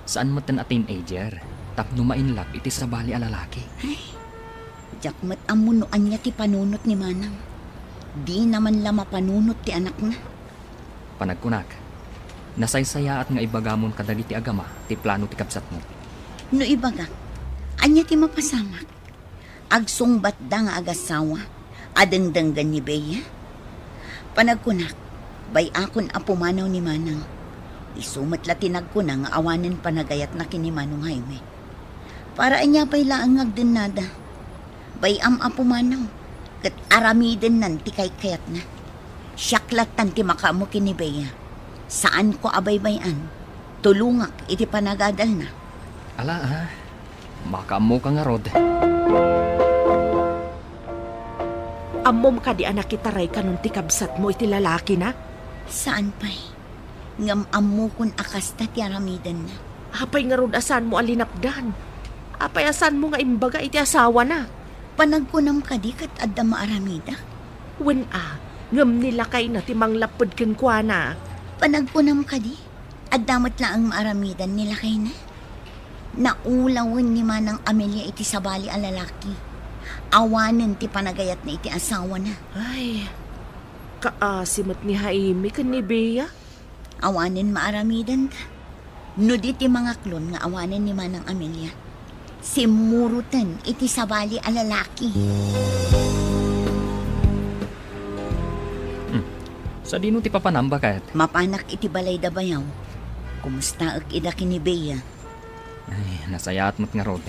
Saan metten a teenager tapno ma-in love iti sabali a lalaki. Ay, diak met ammo no ania ti panunot ni Manang. Dina man la mapanunot ti anakna. Panagkunak, nasaysayaat nga ibagamon kadagiti agama ti plano ti kabsatmo. No ibagak, ania ti mapasamak? Agsungbatda nga agasawa a dengdenggen ni Bea? Panagkunak, bay-akon a pumanaw ni Manang. Isu met la ti nagkuna nga awanen panagayatna ken ni Manong Jaime. Para ania pay laeng nga agdennada? Bay-am a pumanaw, ket aramidennan ti kaykayatna. Siak lattan ti makaammo ken ni Bea. Saanko a baybay-an. Tulongak iti panagadalna. Ala, a. Makaammoka ngarud. Ammom kadi a nakitaraykanon ti kabsatmo iti lalakina? Saan pay. Ngem ammokon a kasta ti aramidenna. Apay ngarud a saanmo a linapdan? Apay a saanmo nga imbaga iti asawana? Panagkunam kadi ket adda maaramidak? Wen a, ngem ni lakayna ti manglapped kenkuana. Panagkunam kadi, adda met laeng maaramidan ni lakayna? Naulawen ni Manang Amelia iti sabali a lalaki. Awanen ti panagayatna iti asawana. Ay, kaasi met ni Jaime ken ni Bea. Awanen maaramidenta. No di ti mangaklon nga awanen ni Manang Amelia, simmuroten iti sabali a lalaki. Hmm. Sadino ti papanam, baket? Mapanak iti balay da bayaw. Kumustaek ida ken ni Bea? Ay, nasayaat met ngarud.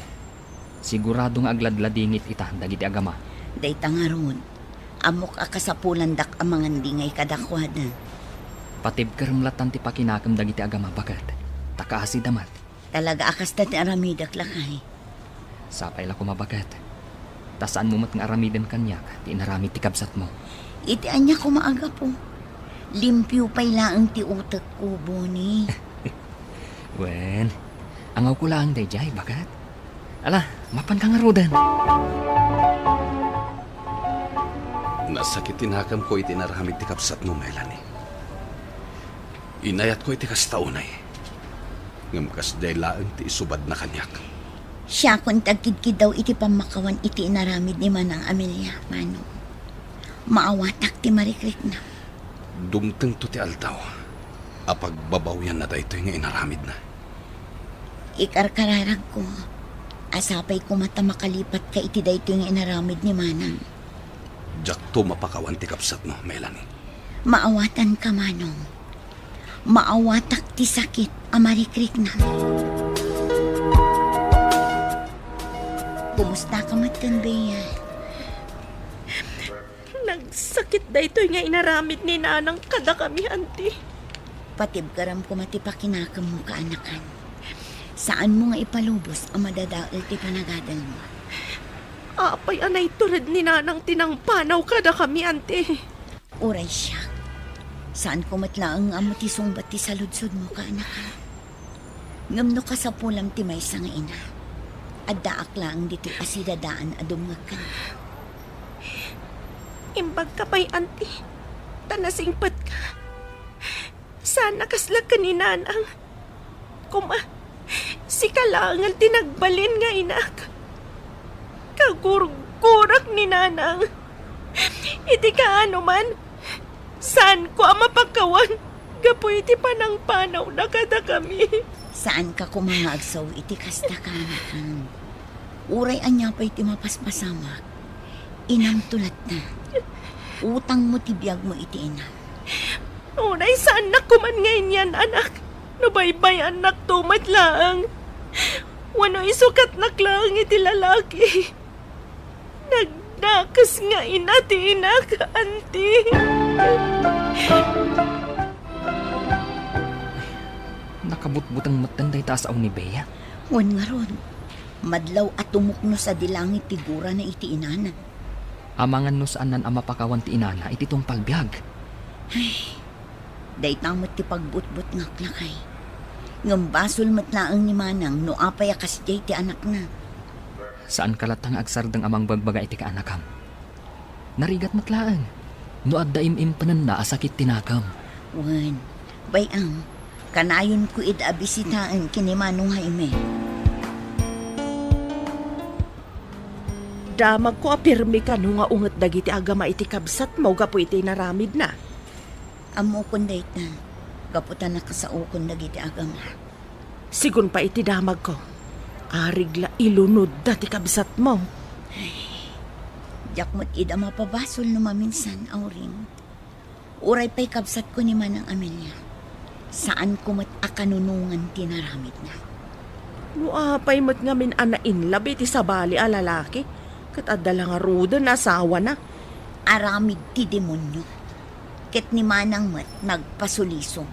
Sigurado nga agladladingit ita dagiti agama. Dayta ngarud, ammok a kasapulandak a mangandingay kadakuada. Patibkerem lattan ti pakinakem dagiti agama, baket, ta kaasida met. Talaga a kasta ti aramidek, lakay. Sapay la koma, baket. Ta saanmo met nga aramiden kaniak ti inaramid ti kabsatmo. Iti ania koma a gapu? Limpio pay laeng ti utekko, Boni. Wen, angawko laeng daydiay, baket. Ala, mapanka ngaruden. Nasakit ti nakemko iti inaramid ti kabsatmo, Melanie. Inayatko iti kasta unay. Ngem kasdiay laeng ti isubadna kaniak. Siakon ti agkidkiddaw iti pammakawan iti inaramid ni Manang Amelia, Manong. Maawatak ti marikrikna. Dumtengto ti aldaw a pagbabawianna daytoy nga inaramidna. Ikarkararagko, a sapay koma ta makalipatka iti daytoy nga inaramid ni Manang. Diakto mapakawan ti kabsatmo, Melanie. Maawatanka, Manong. Maawatak ti sakit a marikriknam. Kumustaka met ken Bea? Nagsakit daytoy nga inaramid ni Nanang kadakami, Anti. Patibkaram koma ti pakinakemmo, kaanakan. Saanmo nga ipalubos a madadael ti panagadalmo. Apay a naitured ni Nanang ti nangpanaw kadakami, Anti? Uray siak. Saanko met laeng nga ammo ti sungbat ti saludsodmo, kaanakan. Ngem no kasapulam ti maysa nga ina, addaak laeng ditoy a sidadaan a dumngeg kenka. Imbagka pay, Anti, ta nasingpetka. Saan a kasla ken ni Nanang. Koma, sika laengen ti nagbalin nga inak. Kagurgurak ni Nanang. Iti kaano man, saanko a mapakawan gapu iti panangpanawna kadakami. Saanka koma nga agsao iti kasta, kaanakan. Uray ania pay ti mapaspasamak, inamto latta. Utangmo ti biagmo iti inam. Uray saannak koman nga inyan, anak, no baybay-annakto met laeng. Wenno isukatnak laeng iti lalaki. Nagdakes nga ina ti inak, Anti. Nakabutbuteng metten dayta a sao ni Bea. Wen ngarud, madlaw a tumukno sadi langit ti gurana iti inana. Amangan no saannan a mapakawan ti inana iti tungpal biag. Ay, dayta met ti pagbutbutngak, lakay. Ngem basol met laeng ni Manang no apay a kasdiay ti anakna. Saanka latta nga agsardeng a mangbagbaga iti kaanakam. Narigat met laeng no adda im-impenenna a sakit ti nakam. Wen, bay-am, kanayonko ida a bisitaen ken ni Manong Jaime. Damagko a pirmi kano nga unget dagiti agama iti kabsatmo gapu iti inaramidna. Ammokon dayta, gapu ta nakasaokon dagiti agama. Sigun pay iti damagko, arig la ilunodda ti kabsatmo. Ay, diak met ida mapabasol no maminsan, Auring. Uray pay kabsatko ni Manang Amelia, saanko met a kanunongan ti naramidna. No apay met ngamin a nainlab iti sabali a lalaki, ket adda la ngaruden asawana. Aramid ti demonio. Ket ni Manang met nagpasulisog.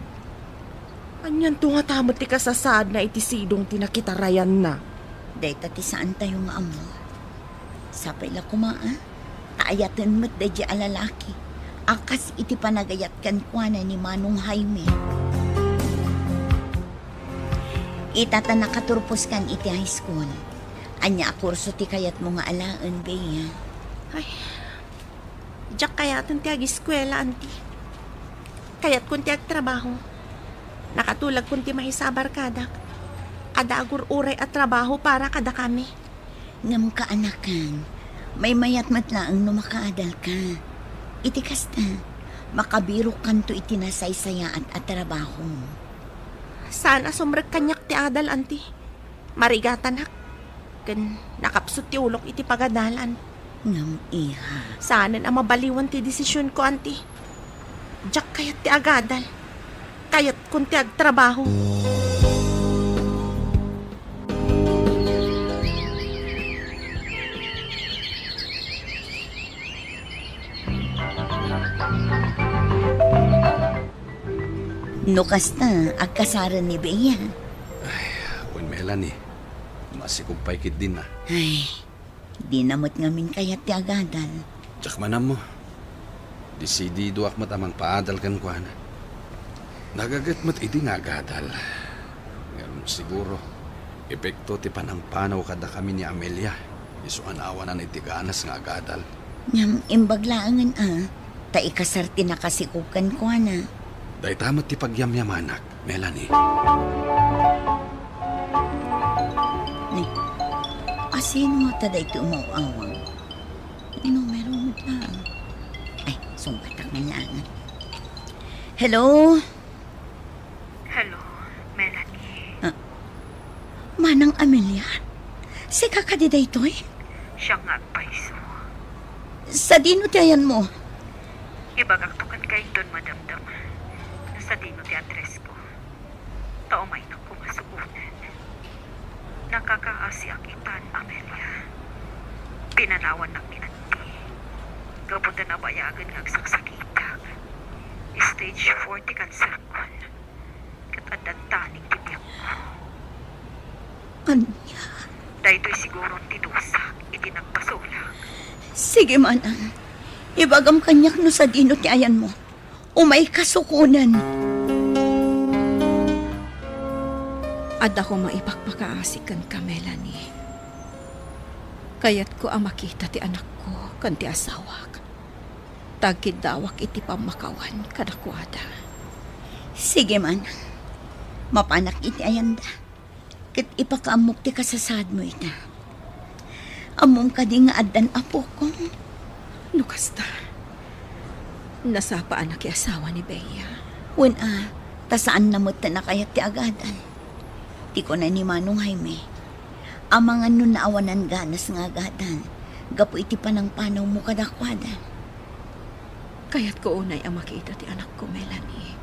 Anianto ngata met ti kasasaadna iti sidong ti nakitarayanna? Dayta ti saantayo nga ammo. Sapay la koma, a, ta ayaten met daydiay a lalaki a kas iti panagayat kenkuana ni Manong Jaime. Ita ta nakaturposkan iti high school, ania a kurso ti kayatmo nga alaen, Bea? Ay, diak kayaten ti agiskuela, Anti. Kayatkon ti agtrabaho. Nakatulagkon ti maisabarkadak. Adda agur-uray a trabaho para kadakami. Ngem kaanakan, maymayat met laeng no makaadalka. Iti kasta, makabirokkanto iti nasaysayaat a trabaho. Saan a sumrek kaniak ti adal, Anti. Marigatanak. Ken nakapsut ti ulok iti pagadalan. Ngem, iha. Saanen a mabaliwan ti desisionko, Anti. Diak kayat ti agadal. Kayatkon ti agtrabaho. No kasta, agkasaren ni Bea. Ay, wen, Melanie. Masikog pay ketdin a. Ay, dina met ngamin kayat ti agadal. Diak man ammo. Desididoak met a mangpaadal kenkuana. Nagaget met idi nga agadal. Ngem siguro, epekto ti panangpanaw kadakami ni Amelia. Isu a naawanan iti ganas nga agadal. Ngem imbag laengen a, ta ikasar ti nakasikog kenkuana. Dayta met ti pagyamyamanak, Melanie. Ni, asino ngata daytoy umaw-awag? Numero met laeng. Ay, sungbatak man laeng. Hello? Hello, Melanie. Ah, Nang Amelia? Sika kadi daytoy? Siak nga agpayso. Sadino ti ayanmo? Ibagakto kenka inton madamdama no sadino ti addressko. Ta umaynak koma sukonen. Nakakaasiak itan, Amelia. Pinanawannak ni Auntie. Gapu ta nabayagen nga agsaksakitak. Stage four ti kanserkon. Ket adda taneng ti biagko. Ania? Daytoy siguron ti dusak iti nagpasulak. Sige, manang. Ibagam kaniak no sadino ti ayanmo. Umayka sukonen. Adda koma ipakpakaasi kenka, Melanie. Kayatko a makita ti anakko ken ti asawak. Ta agkiddawak iti pammakawan kadakuada. Sige, manang. Mapanak iti ayanda. Ket ipakaammok ti kasasaadmo ita. Ammom kadi nga addan apokon? No kasta, nasapa a nakiasawa ni Bea. Wen a, ta saanna met a kayat ti agadan. Ti kuna ni Manong Jaime, amangan no naawanan ganas nga agadan gapu iti panangpanawmo kadakuada. Kayatko unay a makita ti anakko, Melanie.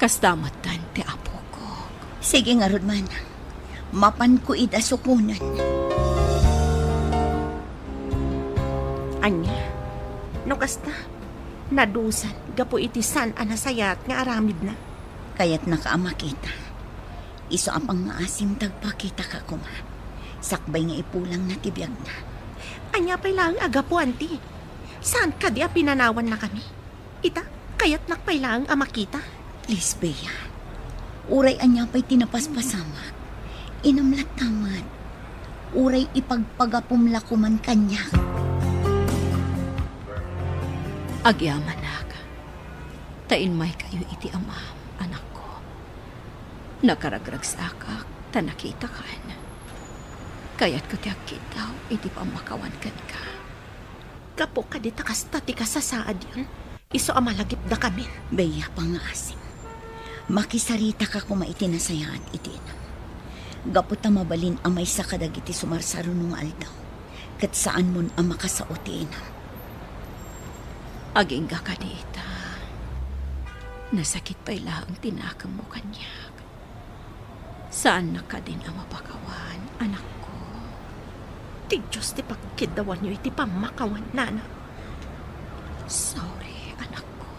Kasta metten ti apokok. Sige ngarud, manang. Mapanko ida sukonen. Ania? No kasta, nadusan gapu iti saan a nasayaat nga aramidna. Kayatnaka a makita. Isu a pangngaasim ta agpakitaka koma. Sakbay nga ipulangna ti biagna. Ania pay laeng a gapu, Auntie? Saan kadi a pinanawannakami? Ita, kayatnak pay laeng a makita. Please, Bea. Uray ania pay ti napaspasamak, inam latta met. Uray ipagpagapom la koman kaniak. Agyamanak, ta inmaykayo iti amam, anakko. Nakaragragsakak ta nakitakan. Kayatko ti agkiddaw iti pammakawan kenka. Gapu kadi ta kasta ti kasasaadyon, isu a malagipdakamin. Bea, pangngaasim. Makisaritaka koma iti nasayaat iti inam. Gapu ta mabalin a maysa kadagiti sumarsaruno nga aldaw, ket saanmon a makasao ti inam. Agingga kadi ita. Nasakit pay laeng ti nakemmo kaniak. Saannak kadin a mapakawan, anakko. Ti Dios ti pagkiddawanyo iti pammakawan, nana. Sorry, anakko.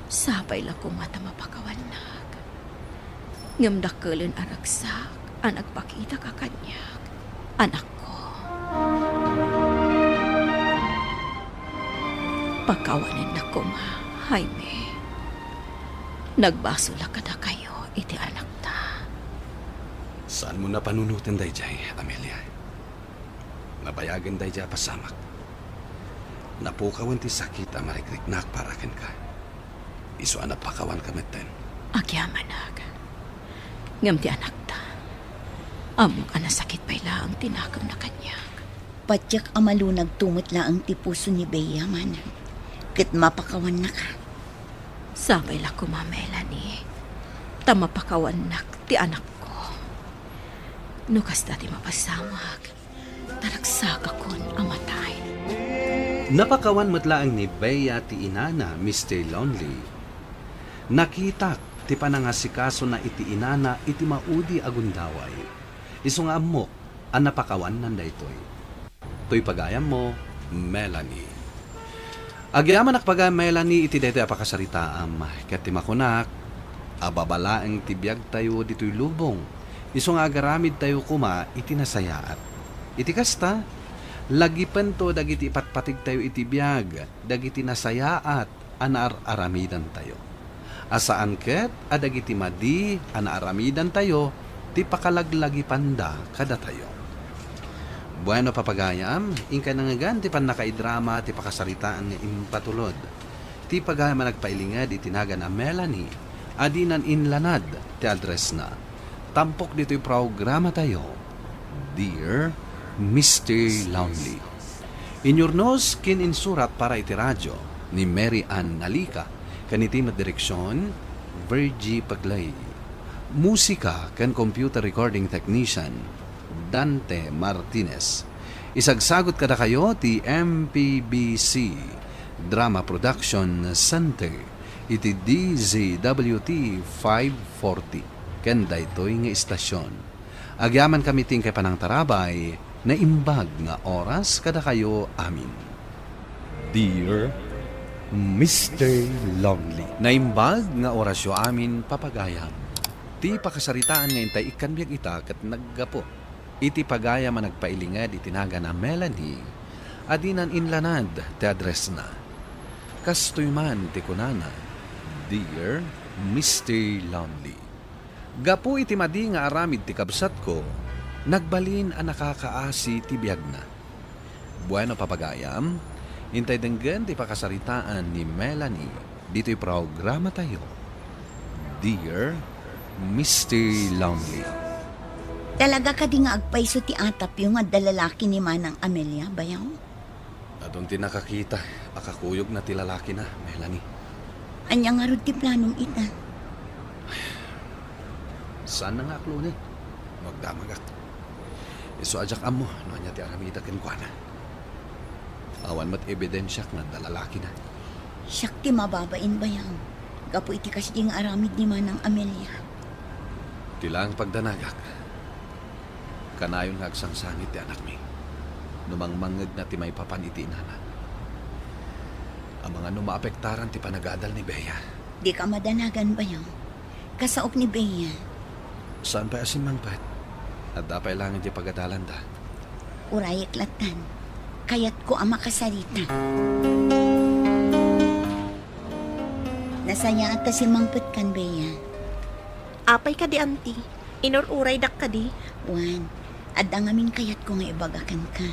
Sapay la koma ta mapakawannak. Ngem dakkelen a ragsak a nagpakitaka kaniak, anakko. Pakawanennak koma, Jaime. Nagbasol a kadakayo iti anakta. Saanmo a panunoten daydiay, Amelia. Nabayagen daydiay a pasamak. Napukawen ti sakit a marikriknak para kenka. Isu a napakawanka metten. Agyamanak. Ngem ti anakta, ammok a nasakit pay laeng ti nakemna kaniak. Patiek a malunagto met laeng ti puso ni Bea, manang, ket mapakawannaka. Sapay la koma, Melanie, ta mapakawannak ti anakko. No kasta ti mapasamak, ta ragsakakon a matay. Napakawan met laeng ni Bea ti inana, Mister Lonely. Nakitak ti panangasikasona iti inana iti maudi a gundaway. Isu nga ammok a napakawannan daytoy. Toy pagayammo, Melanie. Agyamanak pagayam, Melanie, iti daytoy a pakasaritaam, ket ti makunak, ababa laeng ti biagtayo ditoy lubong, isu nga agaramidtayo koma iti nasayaat. Iti kasta, lagipento dagiti ipatpategtayo iti biag, dagiti nasayaat, a naar-aramidantayo. A saan ket a dagiti madi a naaramidantayo ti pakalaglagipanda kadatayo. Bueno, papagayam, inkay nangngegan ti pannakaidrama ti pakasaritaan nga impatulod. Ti pagayam a nagpailinged iti nagan a Melanie, a dinan inlanad ti addressna. Tampok ditoy programatayo, Dear Mister Lonely. Inyurnos ken insurat para iti radio ni Mary Ann Nalica, ken iti met direksion, Virgie Paglay. Musika ken computer recording technician, Dante Martinez. Isagsagut kadakayo ti M P B C Drama Production Center iti D Z W T five forty ken daytoy nga istasyon. Agyamankami ti inkay panangtarabay, naimbag nga oras kadakayo amin. Dear Mister Lonely. Naimbag nga orasyo amin, papagayam. Ti pakasaritaan nga intay ikkan biag ita ket naggapu iti pagayam a nagpailinged iti nagan a Melanie a dinan inlanad ti addressna. Kastoy man ti kunana, Dear Mister Lonely. Gapu iti madi nga aramid ti kabsatko, nagbalin a nakakaasi ti biagna. Bueno, papagayam, intay denggen ti pakasaritaan ni Melanie ditoy programatayo, Dear Mister Lonely. Talaga kadi nga agpayso ti atapyo nga adda lalaki ni Manang Amelia, bayaw? Adun ti nakakita a kakuyogna ti lalakina, Melanie. Ania ngarud ti planom ita? Saanna nga aklonen no agdamagak. Isu a diak ammo no ania ti aramida kenkuana. Awan met ebidensiak nga adda lalakina. Siak ti mababain, bayaw, gapu iti kasdi nga aramid ni Manang Amelia. Ti laeng pagdanagak, kanayon nga agsangsangit ti anakmi no mangmangngegna ti maipapan iti inana. Amangan no maapektaran ti panagadal ni Bea. Dika madanagan, bayaw. Kasaok ni Bea. Saan pay a simmangpet? Adda pay laeng diay pagadalanda. Urayek lattan. Kayatko a makasarita. Nasayaat ta simmangpetkan, Bea. Apay kadi, Auntie? Inur-uraydak kadi? Wen, adda ngamin kayatko nga ibaga kenka.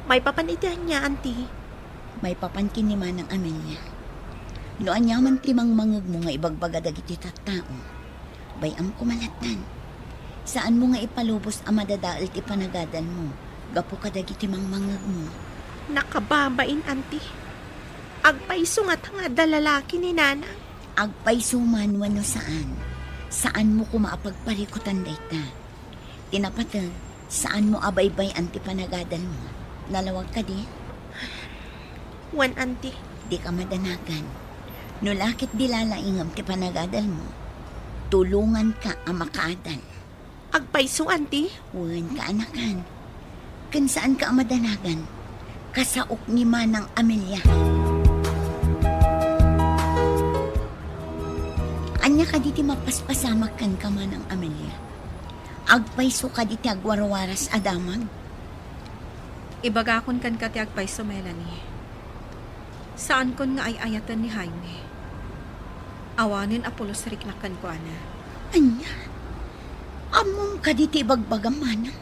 Maipapan iti ania, Auntie? Maipapan ken ni Manang Amelia. No ania man ti mangmangngegmo nga ibagbaga dagiti tattao, bay-am koma lattan. Saanmo nga ipalubos a madadael ti panagadalmo gapu kadagiti mangmangngegmo. Nakababain, Auntie. Agpayso ngata nga adda lalaki ni Nanang? Agpayso man wenno saan, saanmo koma a pagparikutan dayta. Ti napateg, saanmo a baybay-an ti panagadalmo. Nalawag kadi? Wen, Auntie. Dika madanagan. No la ket di lalaingem ti panagadalmo, tulonganka a makaadal. Agpayso, Auntie? Wen, kaanakan. Ken saanka a madanagan. Kasaok ni Manang Amelia. Ania kadi ti mapaspasamak kenka, Manang Amelia? Agpayso kadi ti agwarwaras a damag? Ibagakon kenka ti agpayso, Melanie. Saankon nga ay-ayaten ni Jaime. Awanen a pulos riknak kenkuana. Ania? Ammom kadi ti ibagbagam, Manang?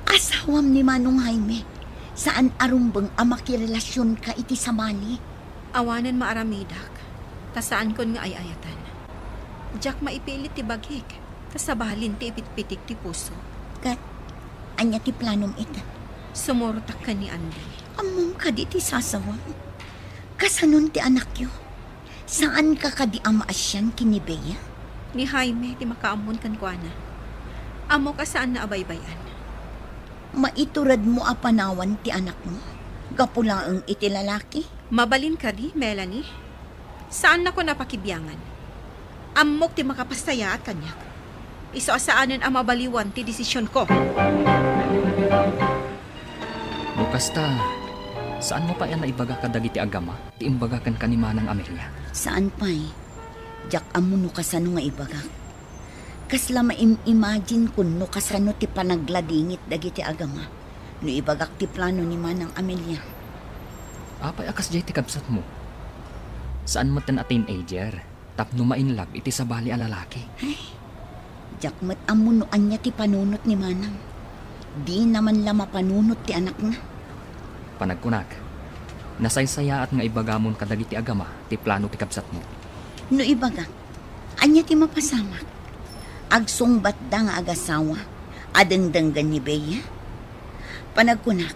Asawam ni Manong Jaime. Saan a rumbeng a makirelasionka iti sabali. Awanen maaramidak, ta saankon nga ay-ayaten. Diak maipilit ti bagik, ta sabalin ti ipitpitik ti puso. Ket, ania ti planom ita? Sumurot ken ni Andy. Ammom kadi ti sasawam? Kasanon ti anakyo? Saanka kadi a maasian ken ni Bea? Ni Jaime ti makaammon kenkuana. Ammok a saanna a baybay-an. Maituredmo a panawan ti anakmo gapu laeng iti lalaki? Mabalin kadi, Melanie? Saannakon a pakibiangan. Ammok ti makapasayaat kaniak. Isu a saanen a mabaliwan ti desisionko. No kasta, saanmo pay a naibaga kadagiti agama ti imbaga kenka ni Manang Amelia? Saan pay. Diak ammo no kasano nga ibagak. Kasla maim-imagine-kon no kasano ti panagladingit dagiti agama no ibagak ti plano ni Manang Amelia. Apay a kasdiay ti kabsatmo? Saan metten a teenager tapno ma-in love iti sabali a lalaki. Ay, diak met ammo no ania ti panunot ni Manang. Dina man la mapanunot ti anakna. Panagkunak, nasaysayaat nga ibagamon kadagiti agama ti plano ti kabsatmo. No ibagak, ania ti mapasamak? Agsungbatda nga agasawa a dengdenggen ni Bea? Panagkunak,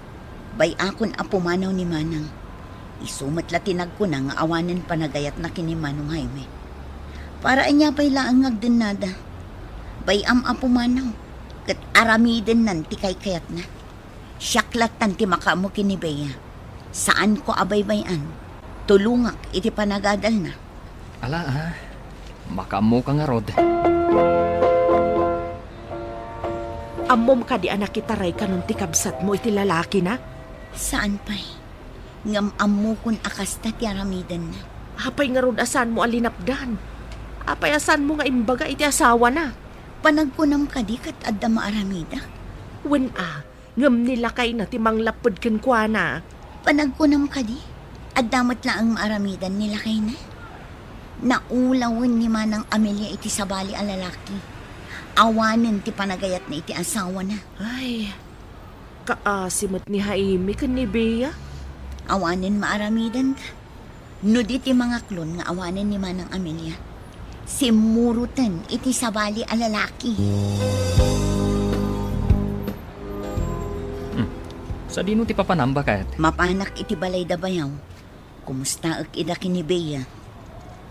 bay-akon a pumanaw ni Manang. Isu met la ti nagkuna nga awanen panagayatna ken ni Manong Jaime. Para ania pay laeng nga agdennada? Bay-am a pumanaw, ket aramidennan ti kaykayatna. Siak lattan ti makaammo ken ni Bea. Saanko a baybay-an. Tulongak iti panagadalna. Ala, a, makaammoka ngarud. Ammom kadi a nakitaray kanon ti kabsatmo iti lalakina? Saan pay. Ngem ammokon a kasta ti aramidenna. Apay ngarud a saanmo a linapdan? Apay a saanmo nga imbaga iti asawana? Panagkunam kadi ket adda maaramidak? Wen a, ngem ni lakayna ti manglapped kenkuana. Panagkunam kadi, adda met laeng maaramidan ni lakayna? Naulawen ni Manang Amelia iti sabali a lalaki. Awanen ti panagayatna iti asawana. Ay, kaasi met ni Jaime ken ni Bea. Awanen maaramidanta. No di ti mangaklon nga awanen ni Manang Amelia, simmuroten iti sabali a lalaki. Hmm. Sadino ti papanam, baket? Mapanak iti balay da bayaw. Kumustaek ida ken ni Bea?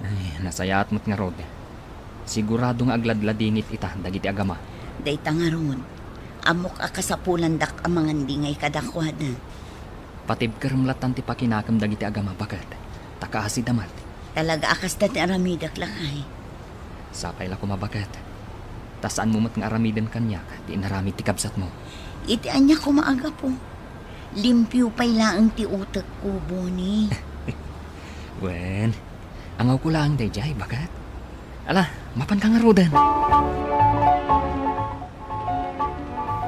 Ay, nasayaat met ngarud. Sigurado nga agladladingit ita dagiti agama. Dayta ngarud, ammok a kasapulandak a mangandingay kadakuada. Patibkerem lattan ti pakinakem dagiti agama, baket, ta kaasida met. Talaga a kasta ti aramidek, lakay. Sapay la koma, baket, ta saanmo met nga aramiden kaniak ti inaramid ti kabsatmo. Iti ania koma a gapu? Limpio pay laeng ti utekko, Boni. Wen, angawko laeng daydiay, baket. Ala, mapanka ngaruden.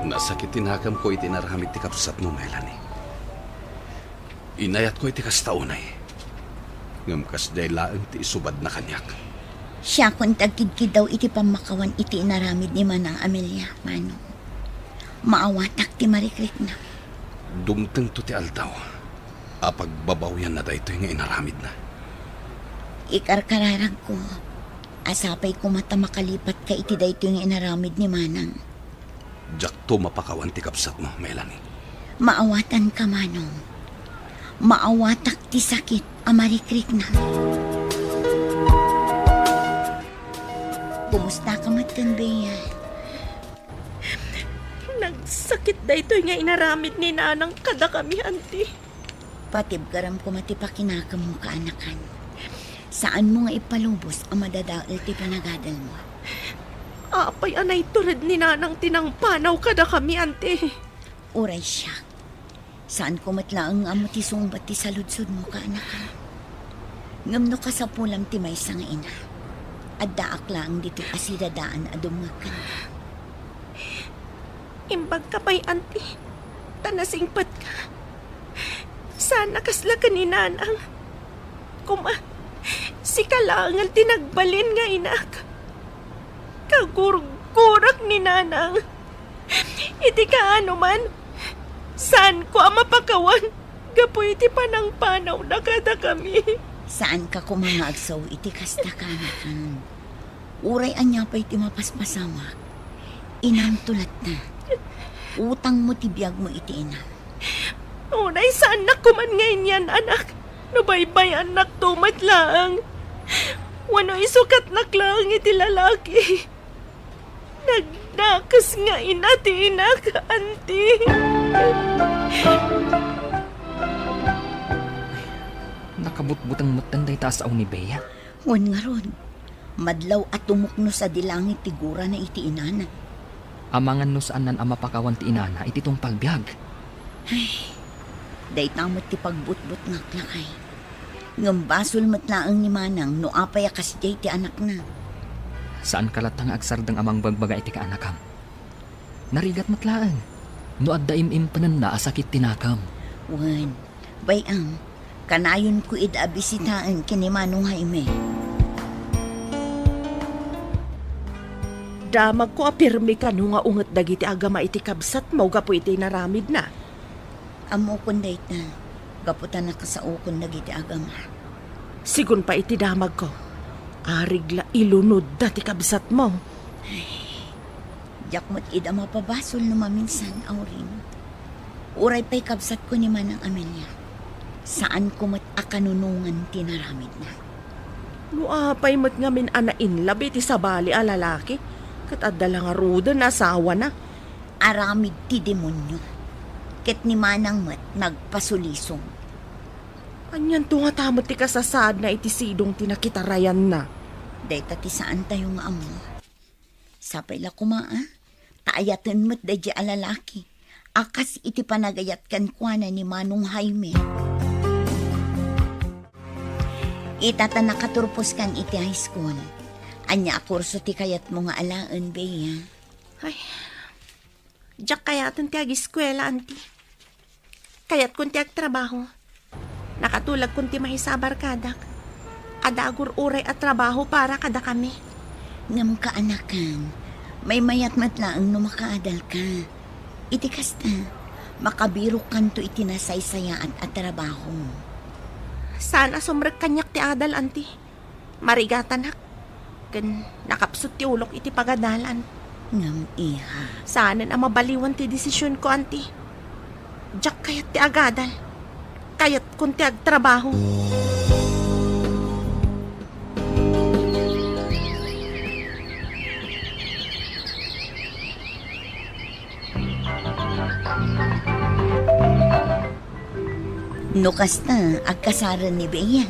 Nasakit ti nakemko iti inaramid ti kabsatmo, Melanie. Inayatko iti kasta unay. Ngem kasdiay laeng ti isubadna kaniak. Siakon ti agkidkiddaw iti pammakawan iti inaramid ni Manang Amelia, Manong. Maawatak ti marikrikna. Dumtengto ti aldaw a pagbabawianna daytoy nga inaramidna. Ikarkararagko a sapay koma ta makalipatka iti daytoy nga inaramid ni Manang. Diakto mapakawan ti kabsatmo, Melanie. Maawatanka, Manong. Maawatak ti sakit a marikrikna. Kumustaka met ken Bea? Nagsakit daytoy nga inaramid ni Nanang kadakami, Anti. Patibkerem koma ti pakinakemmo, kaanakan. Saanmo nga ipalubos a madadael ti panagadalmo. Apay a naitured ni Nanang ti nangpanaw kadakami, Anti? Uray siak. Saanko met laeng nga ammo ti sungbat ti saludsodmo, kaanakan. Ngem no kasapulam ti maysa nga ina, addaak laeng ditoy a sidadaan a dumngeg kenka. Imbagka pay, Anti, ta nasingpetka. Saan a kasla ken ni Nanang. Koma, sika laengen ti nagbalin nga inak. Kagurgurak ni Nanang. Iti kaano man, saanko a mapakawan gapu iti panangpanawna kadakami. Saanka koma nga agsao iti kasta, kaanakan. Uray ania pay ti mapaspasamak, inamto latta. Utangmo ti biagmo iti inam. Uray saannak koman nga inyan-anak no baybay-annakto met laeng. Wenno isukatnak laeng iti lalaki. Nagdakes nga ina ti inak, Anti. Nakabutbuteng metten dayta a sao ni Bea. Wen ngarud, madlaw a tumukno sadi langit ti gurana iti inana. Amangan no saannan a mapakawan ti inana iti tungpal biag. Ay, dayta met ti pagbutbutngak, lakay. Ngem basol met laeng ni Manang no apay a kasdiay ti anakna. Saanka latta nga agsardeng a mangbagbaga iti kaanakam. Narigat met laeng no adda im-impenenna a sakit ti nakam. Wen, bay-am, kanayonko ida a bisitaen ken ni Manong Jaime. Damagko a pirmi kano nga unget dagiti agama iti kabsatmo gapu iti inaramidna. Ammokon dayta, gapu ta nakasaokon dagiti agama. Sigun pay iti damagko, arig la ilunodda ti kabsatmo. Ay, diak met ida mapabasol no maminsan, Aurin. Uray pay kabsatko ni Manang Amelia, saanko met a kanunongan ti naramidna. No apay met ngamin a nainlab iti sabali a lalaki, Ket adda la ngaruden asawana. Aramid ti demonio. Ket ni Manang met nagpasulisog. Anianto ngata met ti kasasaadna iti sidong ti nakitarayanna? Dayta ti saantayo nga ammo. Sapay la koma, a, ta ayaten met daydiay a lalaki a kas iti panagayat kenkuana ni Manong Jaime. Ita ta nakaturposkan iti high school, ania a kurso ti kayatmo nga alaen, Bea? Ay, diak kayaten ti agiskuela, anti. Kayatkon ti agtrabaho. Nakatulagkon ti maisabarkadak. Adda agur-uray a trabaho para kadakami. Ngem kaanakan, maymayat met laeng no makaadalka. Iti kasta, makabirokkanto iti nasaysayaat a trabaho. Saan a sumrek kaniak ti adal, anti. Marigatanak. Ken nakapsut ti ulok iti pagadalan. Ngem, iha. Saanen a mabaliwan ti desisionko, anti. Diak kayat ti agadal. Kayatkon ti agtrabaho. No kasta, agkasaren ni Bea.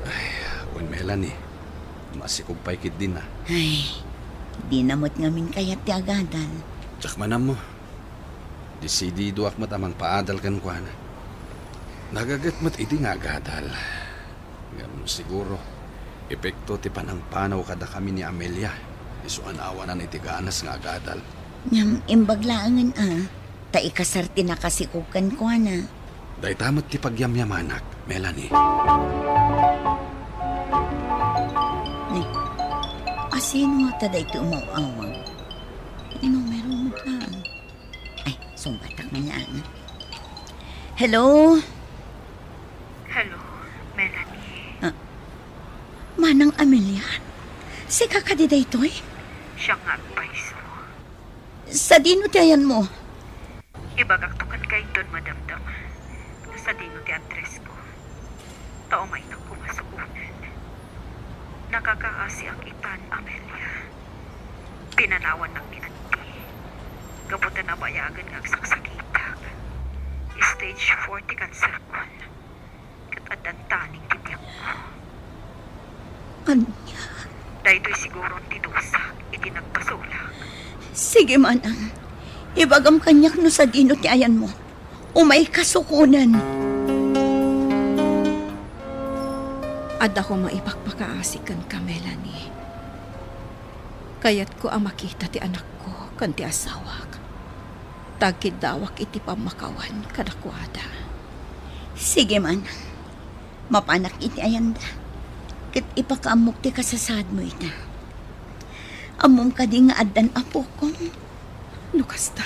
Ay, wen, Melanie, masikog pay ketdin a. Ay, dina met ngamin kayat ti agadal. Diak man ammo. Desididoak met a mangpaadal kenkuana. Nagaget met idi nga agadal. Ngem siguro, epekto ti panangpanaw kadakami ni Amelia, isu a naawanan iti ganas nga agadal. Ngem imbag laengen a, ta ikasar ti nakasikog kenkuana. Dayta met ti pagyamyamanak, Melanie. Ni, asino ngata daytoy umaw-awag? Numero met laeng. Ay, sungbatak man laeng. Hello? Hello, Melanie. Ah, Manang Amelia? Sika kadi daytoy? Siak nga agpayso. Sadino ti ayanmo? Ibagakto kenka inton madamdama no sadino ti addressko. Ta umaynak koma sukonen. Nakakaasiak itan, Amelia. Pinanawannak ni Anti gapu ta nabayagen nga agsaksakitak. Stage four ti kanserkon. Ket addan taning ti biagko. Ania? Daytoy siguron ti dusak iti nagpasulak. Sige, manang. Ibagam kaniak no sadino ti ayanmo. Umayka sukonen. Adda koma ipakpakaasi kenka, Melanie. Kayatko a makita ti anakko ken ti asawak. Ta agkiddawak iti pammakawan kadakuada. Sige man. Mapanak iti ayanda, ket ipakaammok ti kasasaadmo ita. Ammom kadi nga addan apokom? No kasta,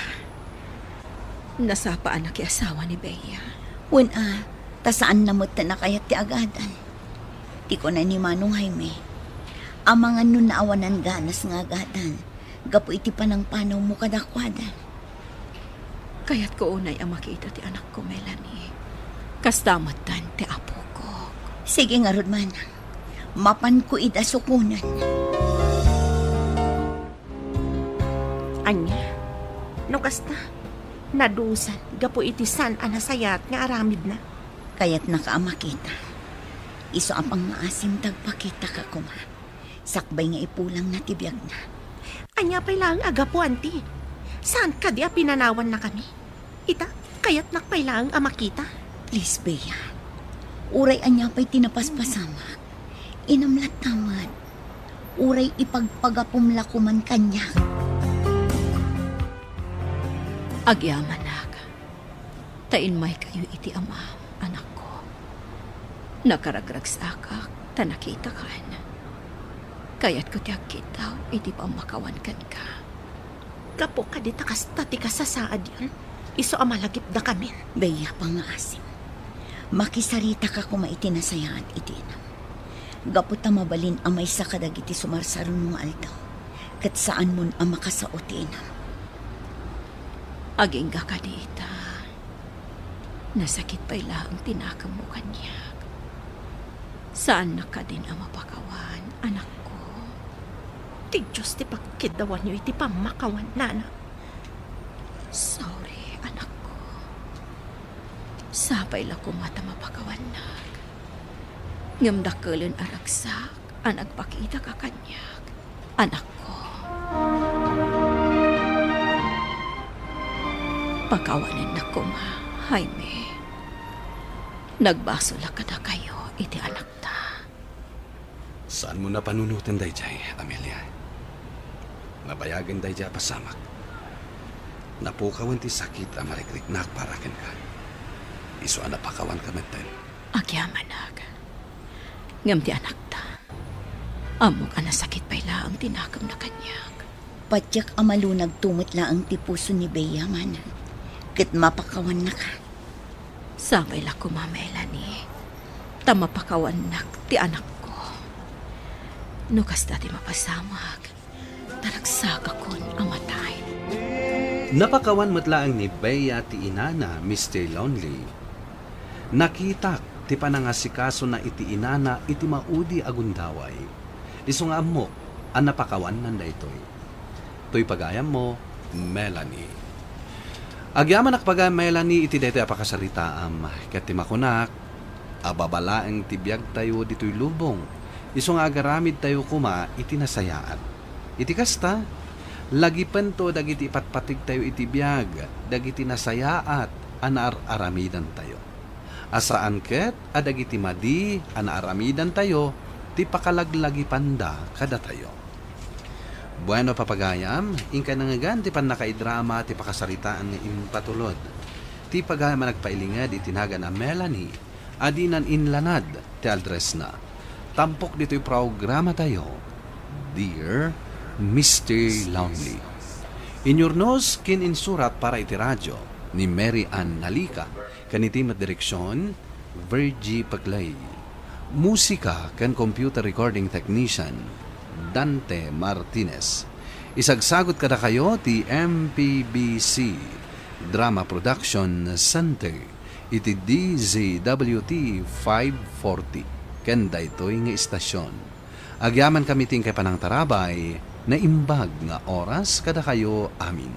nasapa a nakiasawa ni Bea. Wen a, ta saanna met a kayat ti agadal. Ti kuna ni Manong Jaime, amangan no naawanan ganas nga agadal gapu iti panangpanawmo kadakuada. Kayatko unay a makita ti anakko, Melanie. Kasta metten ti apokok. Sige ngarud, manang. Mapanko ida sukonen. Ania? No kasta, nadusan gapu iti saan a nasayaat nga aramidna. Kayatnaka a makita. Isu a pangngaasim ta agpakitaka koma. Sakbay nga ipulangna ti biagna. Ania pay laeng a gapu, Anti? Saan kadi a pinanawannakami? Ita, kayatnak pay laeng a makita. Please, Bea. Uray ania pay ti napaspasamak, inam latta met. Uray ipagpagapom la koman kaniak. Agyamanak. Ta inmaykayo iti amam, anakko. Nakaragragsakak ta nakitakan. Kayatko ti agkiddaw iti pammakawan kenka. Gapu kadi ta kasta ti kasasaadyon, isu a malagipdakamin. Bea, pangngaasim. Makisaritaka koma iti nasayaat iti inam. Gapu ta mabalin a maysa kadagiti sumarsaruno nga aldaw, ket saanmon a makasao ti inam. Agingga kadi ita. Nasakit pay laeng ti nakemmo kaniak. Saannak kadin a mapakawan, anakko. Ti Dios ti pagkiddawanyo iti pammakawannana. Sorry, anakko. Sapay la koma ta mapakawannak. Ngem dakelen a ragsak a nagpakidaka kaniak, anakko. Pakawanennak koma, Jaime. Nagbasol a kadakayo iti anakta. Saanmo a panunoten daydiay, Amelia. Nabayagen daydiay a pasamak. Napukawen ti sakit a marikriknak para kenka. Isu a napakawanka metten. Agyamanak. Ngem ti anakta, ammok a nasakit pay laeng ti nakemna kaniak. Patiek a malunagto met laeng ti puso ni Bea manen, ket mapakawannaka. Sapay la koma, Melanie, ta mapakawannak ti anakko. No kasta ti mapasamak, ta ragsakakon a matay. Napakawan met laeng ni Bea ti inana, Mister Lonely. Nakitak ti panangasikasona iti inana iti maudi a gundaway. Isu nga ammok a napakawannan daytoy. Toy pagayammo, Melanie. Agyamanak pagayam, Melanie, iti daytoy a pakasaritaam, ket ti makunak, ababa laeng ti biagtayo ditoy lubong, isu nga agaramidtayo koma iti nasayaat. Iti kasta, lagipento dagiti ipatpategtayo iti biag, dagiti nasayaat a naar-aramidantayo. A saan ket a dagiti madi a naaramidantayo ti pakalaglagipanda kadatayo. Bueno, papagayam, inkay nangngegan ti pannakaidrama ti pakasaritaan nga impatulod. Ti pagayam a nagpailinged iti nagan a Melanie, a dinan inlanad ti addressna. Tampok ditoy programatayo, Dear Mister Lonely. Inyurnos ken insurat para iti radio ni Mary Ann Nalica, ken iti met direksion, Virgie Paclay. Musika ken computer recording technician, Dante Martinez. Isagsagut kadakayo ti M P B C Drama Production Center iti D Z W T five forty ken daytoy nga istasyon. Agyamankami ti inkay panangtarabay, naimbag nga oras kadakayo amin.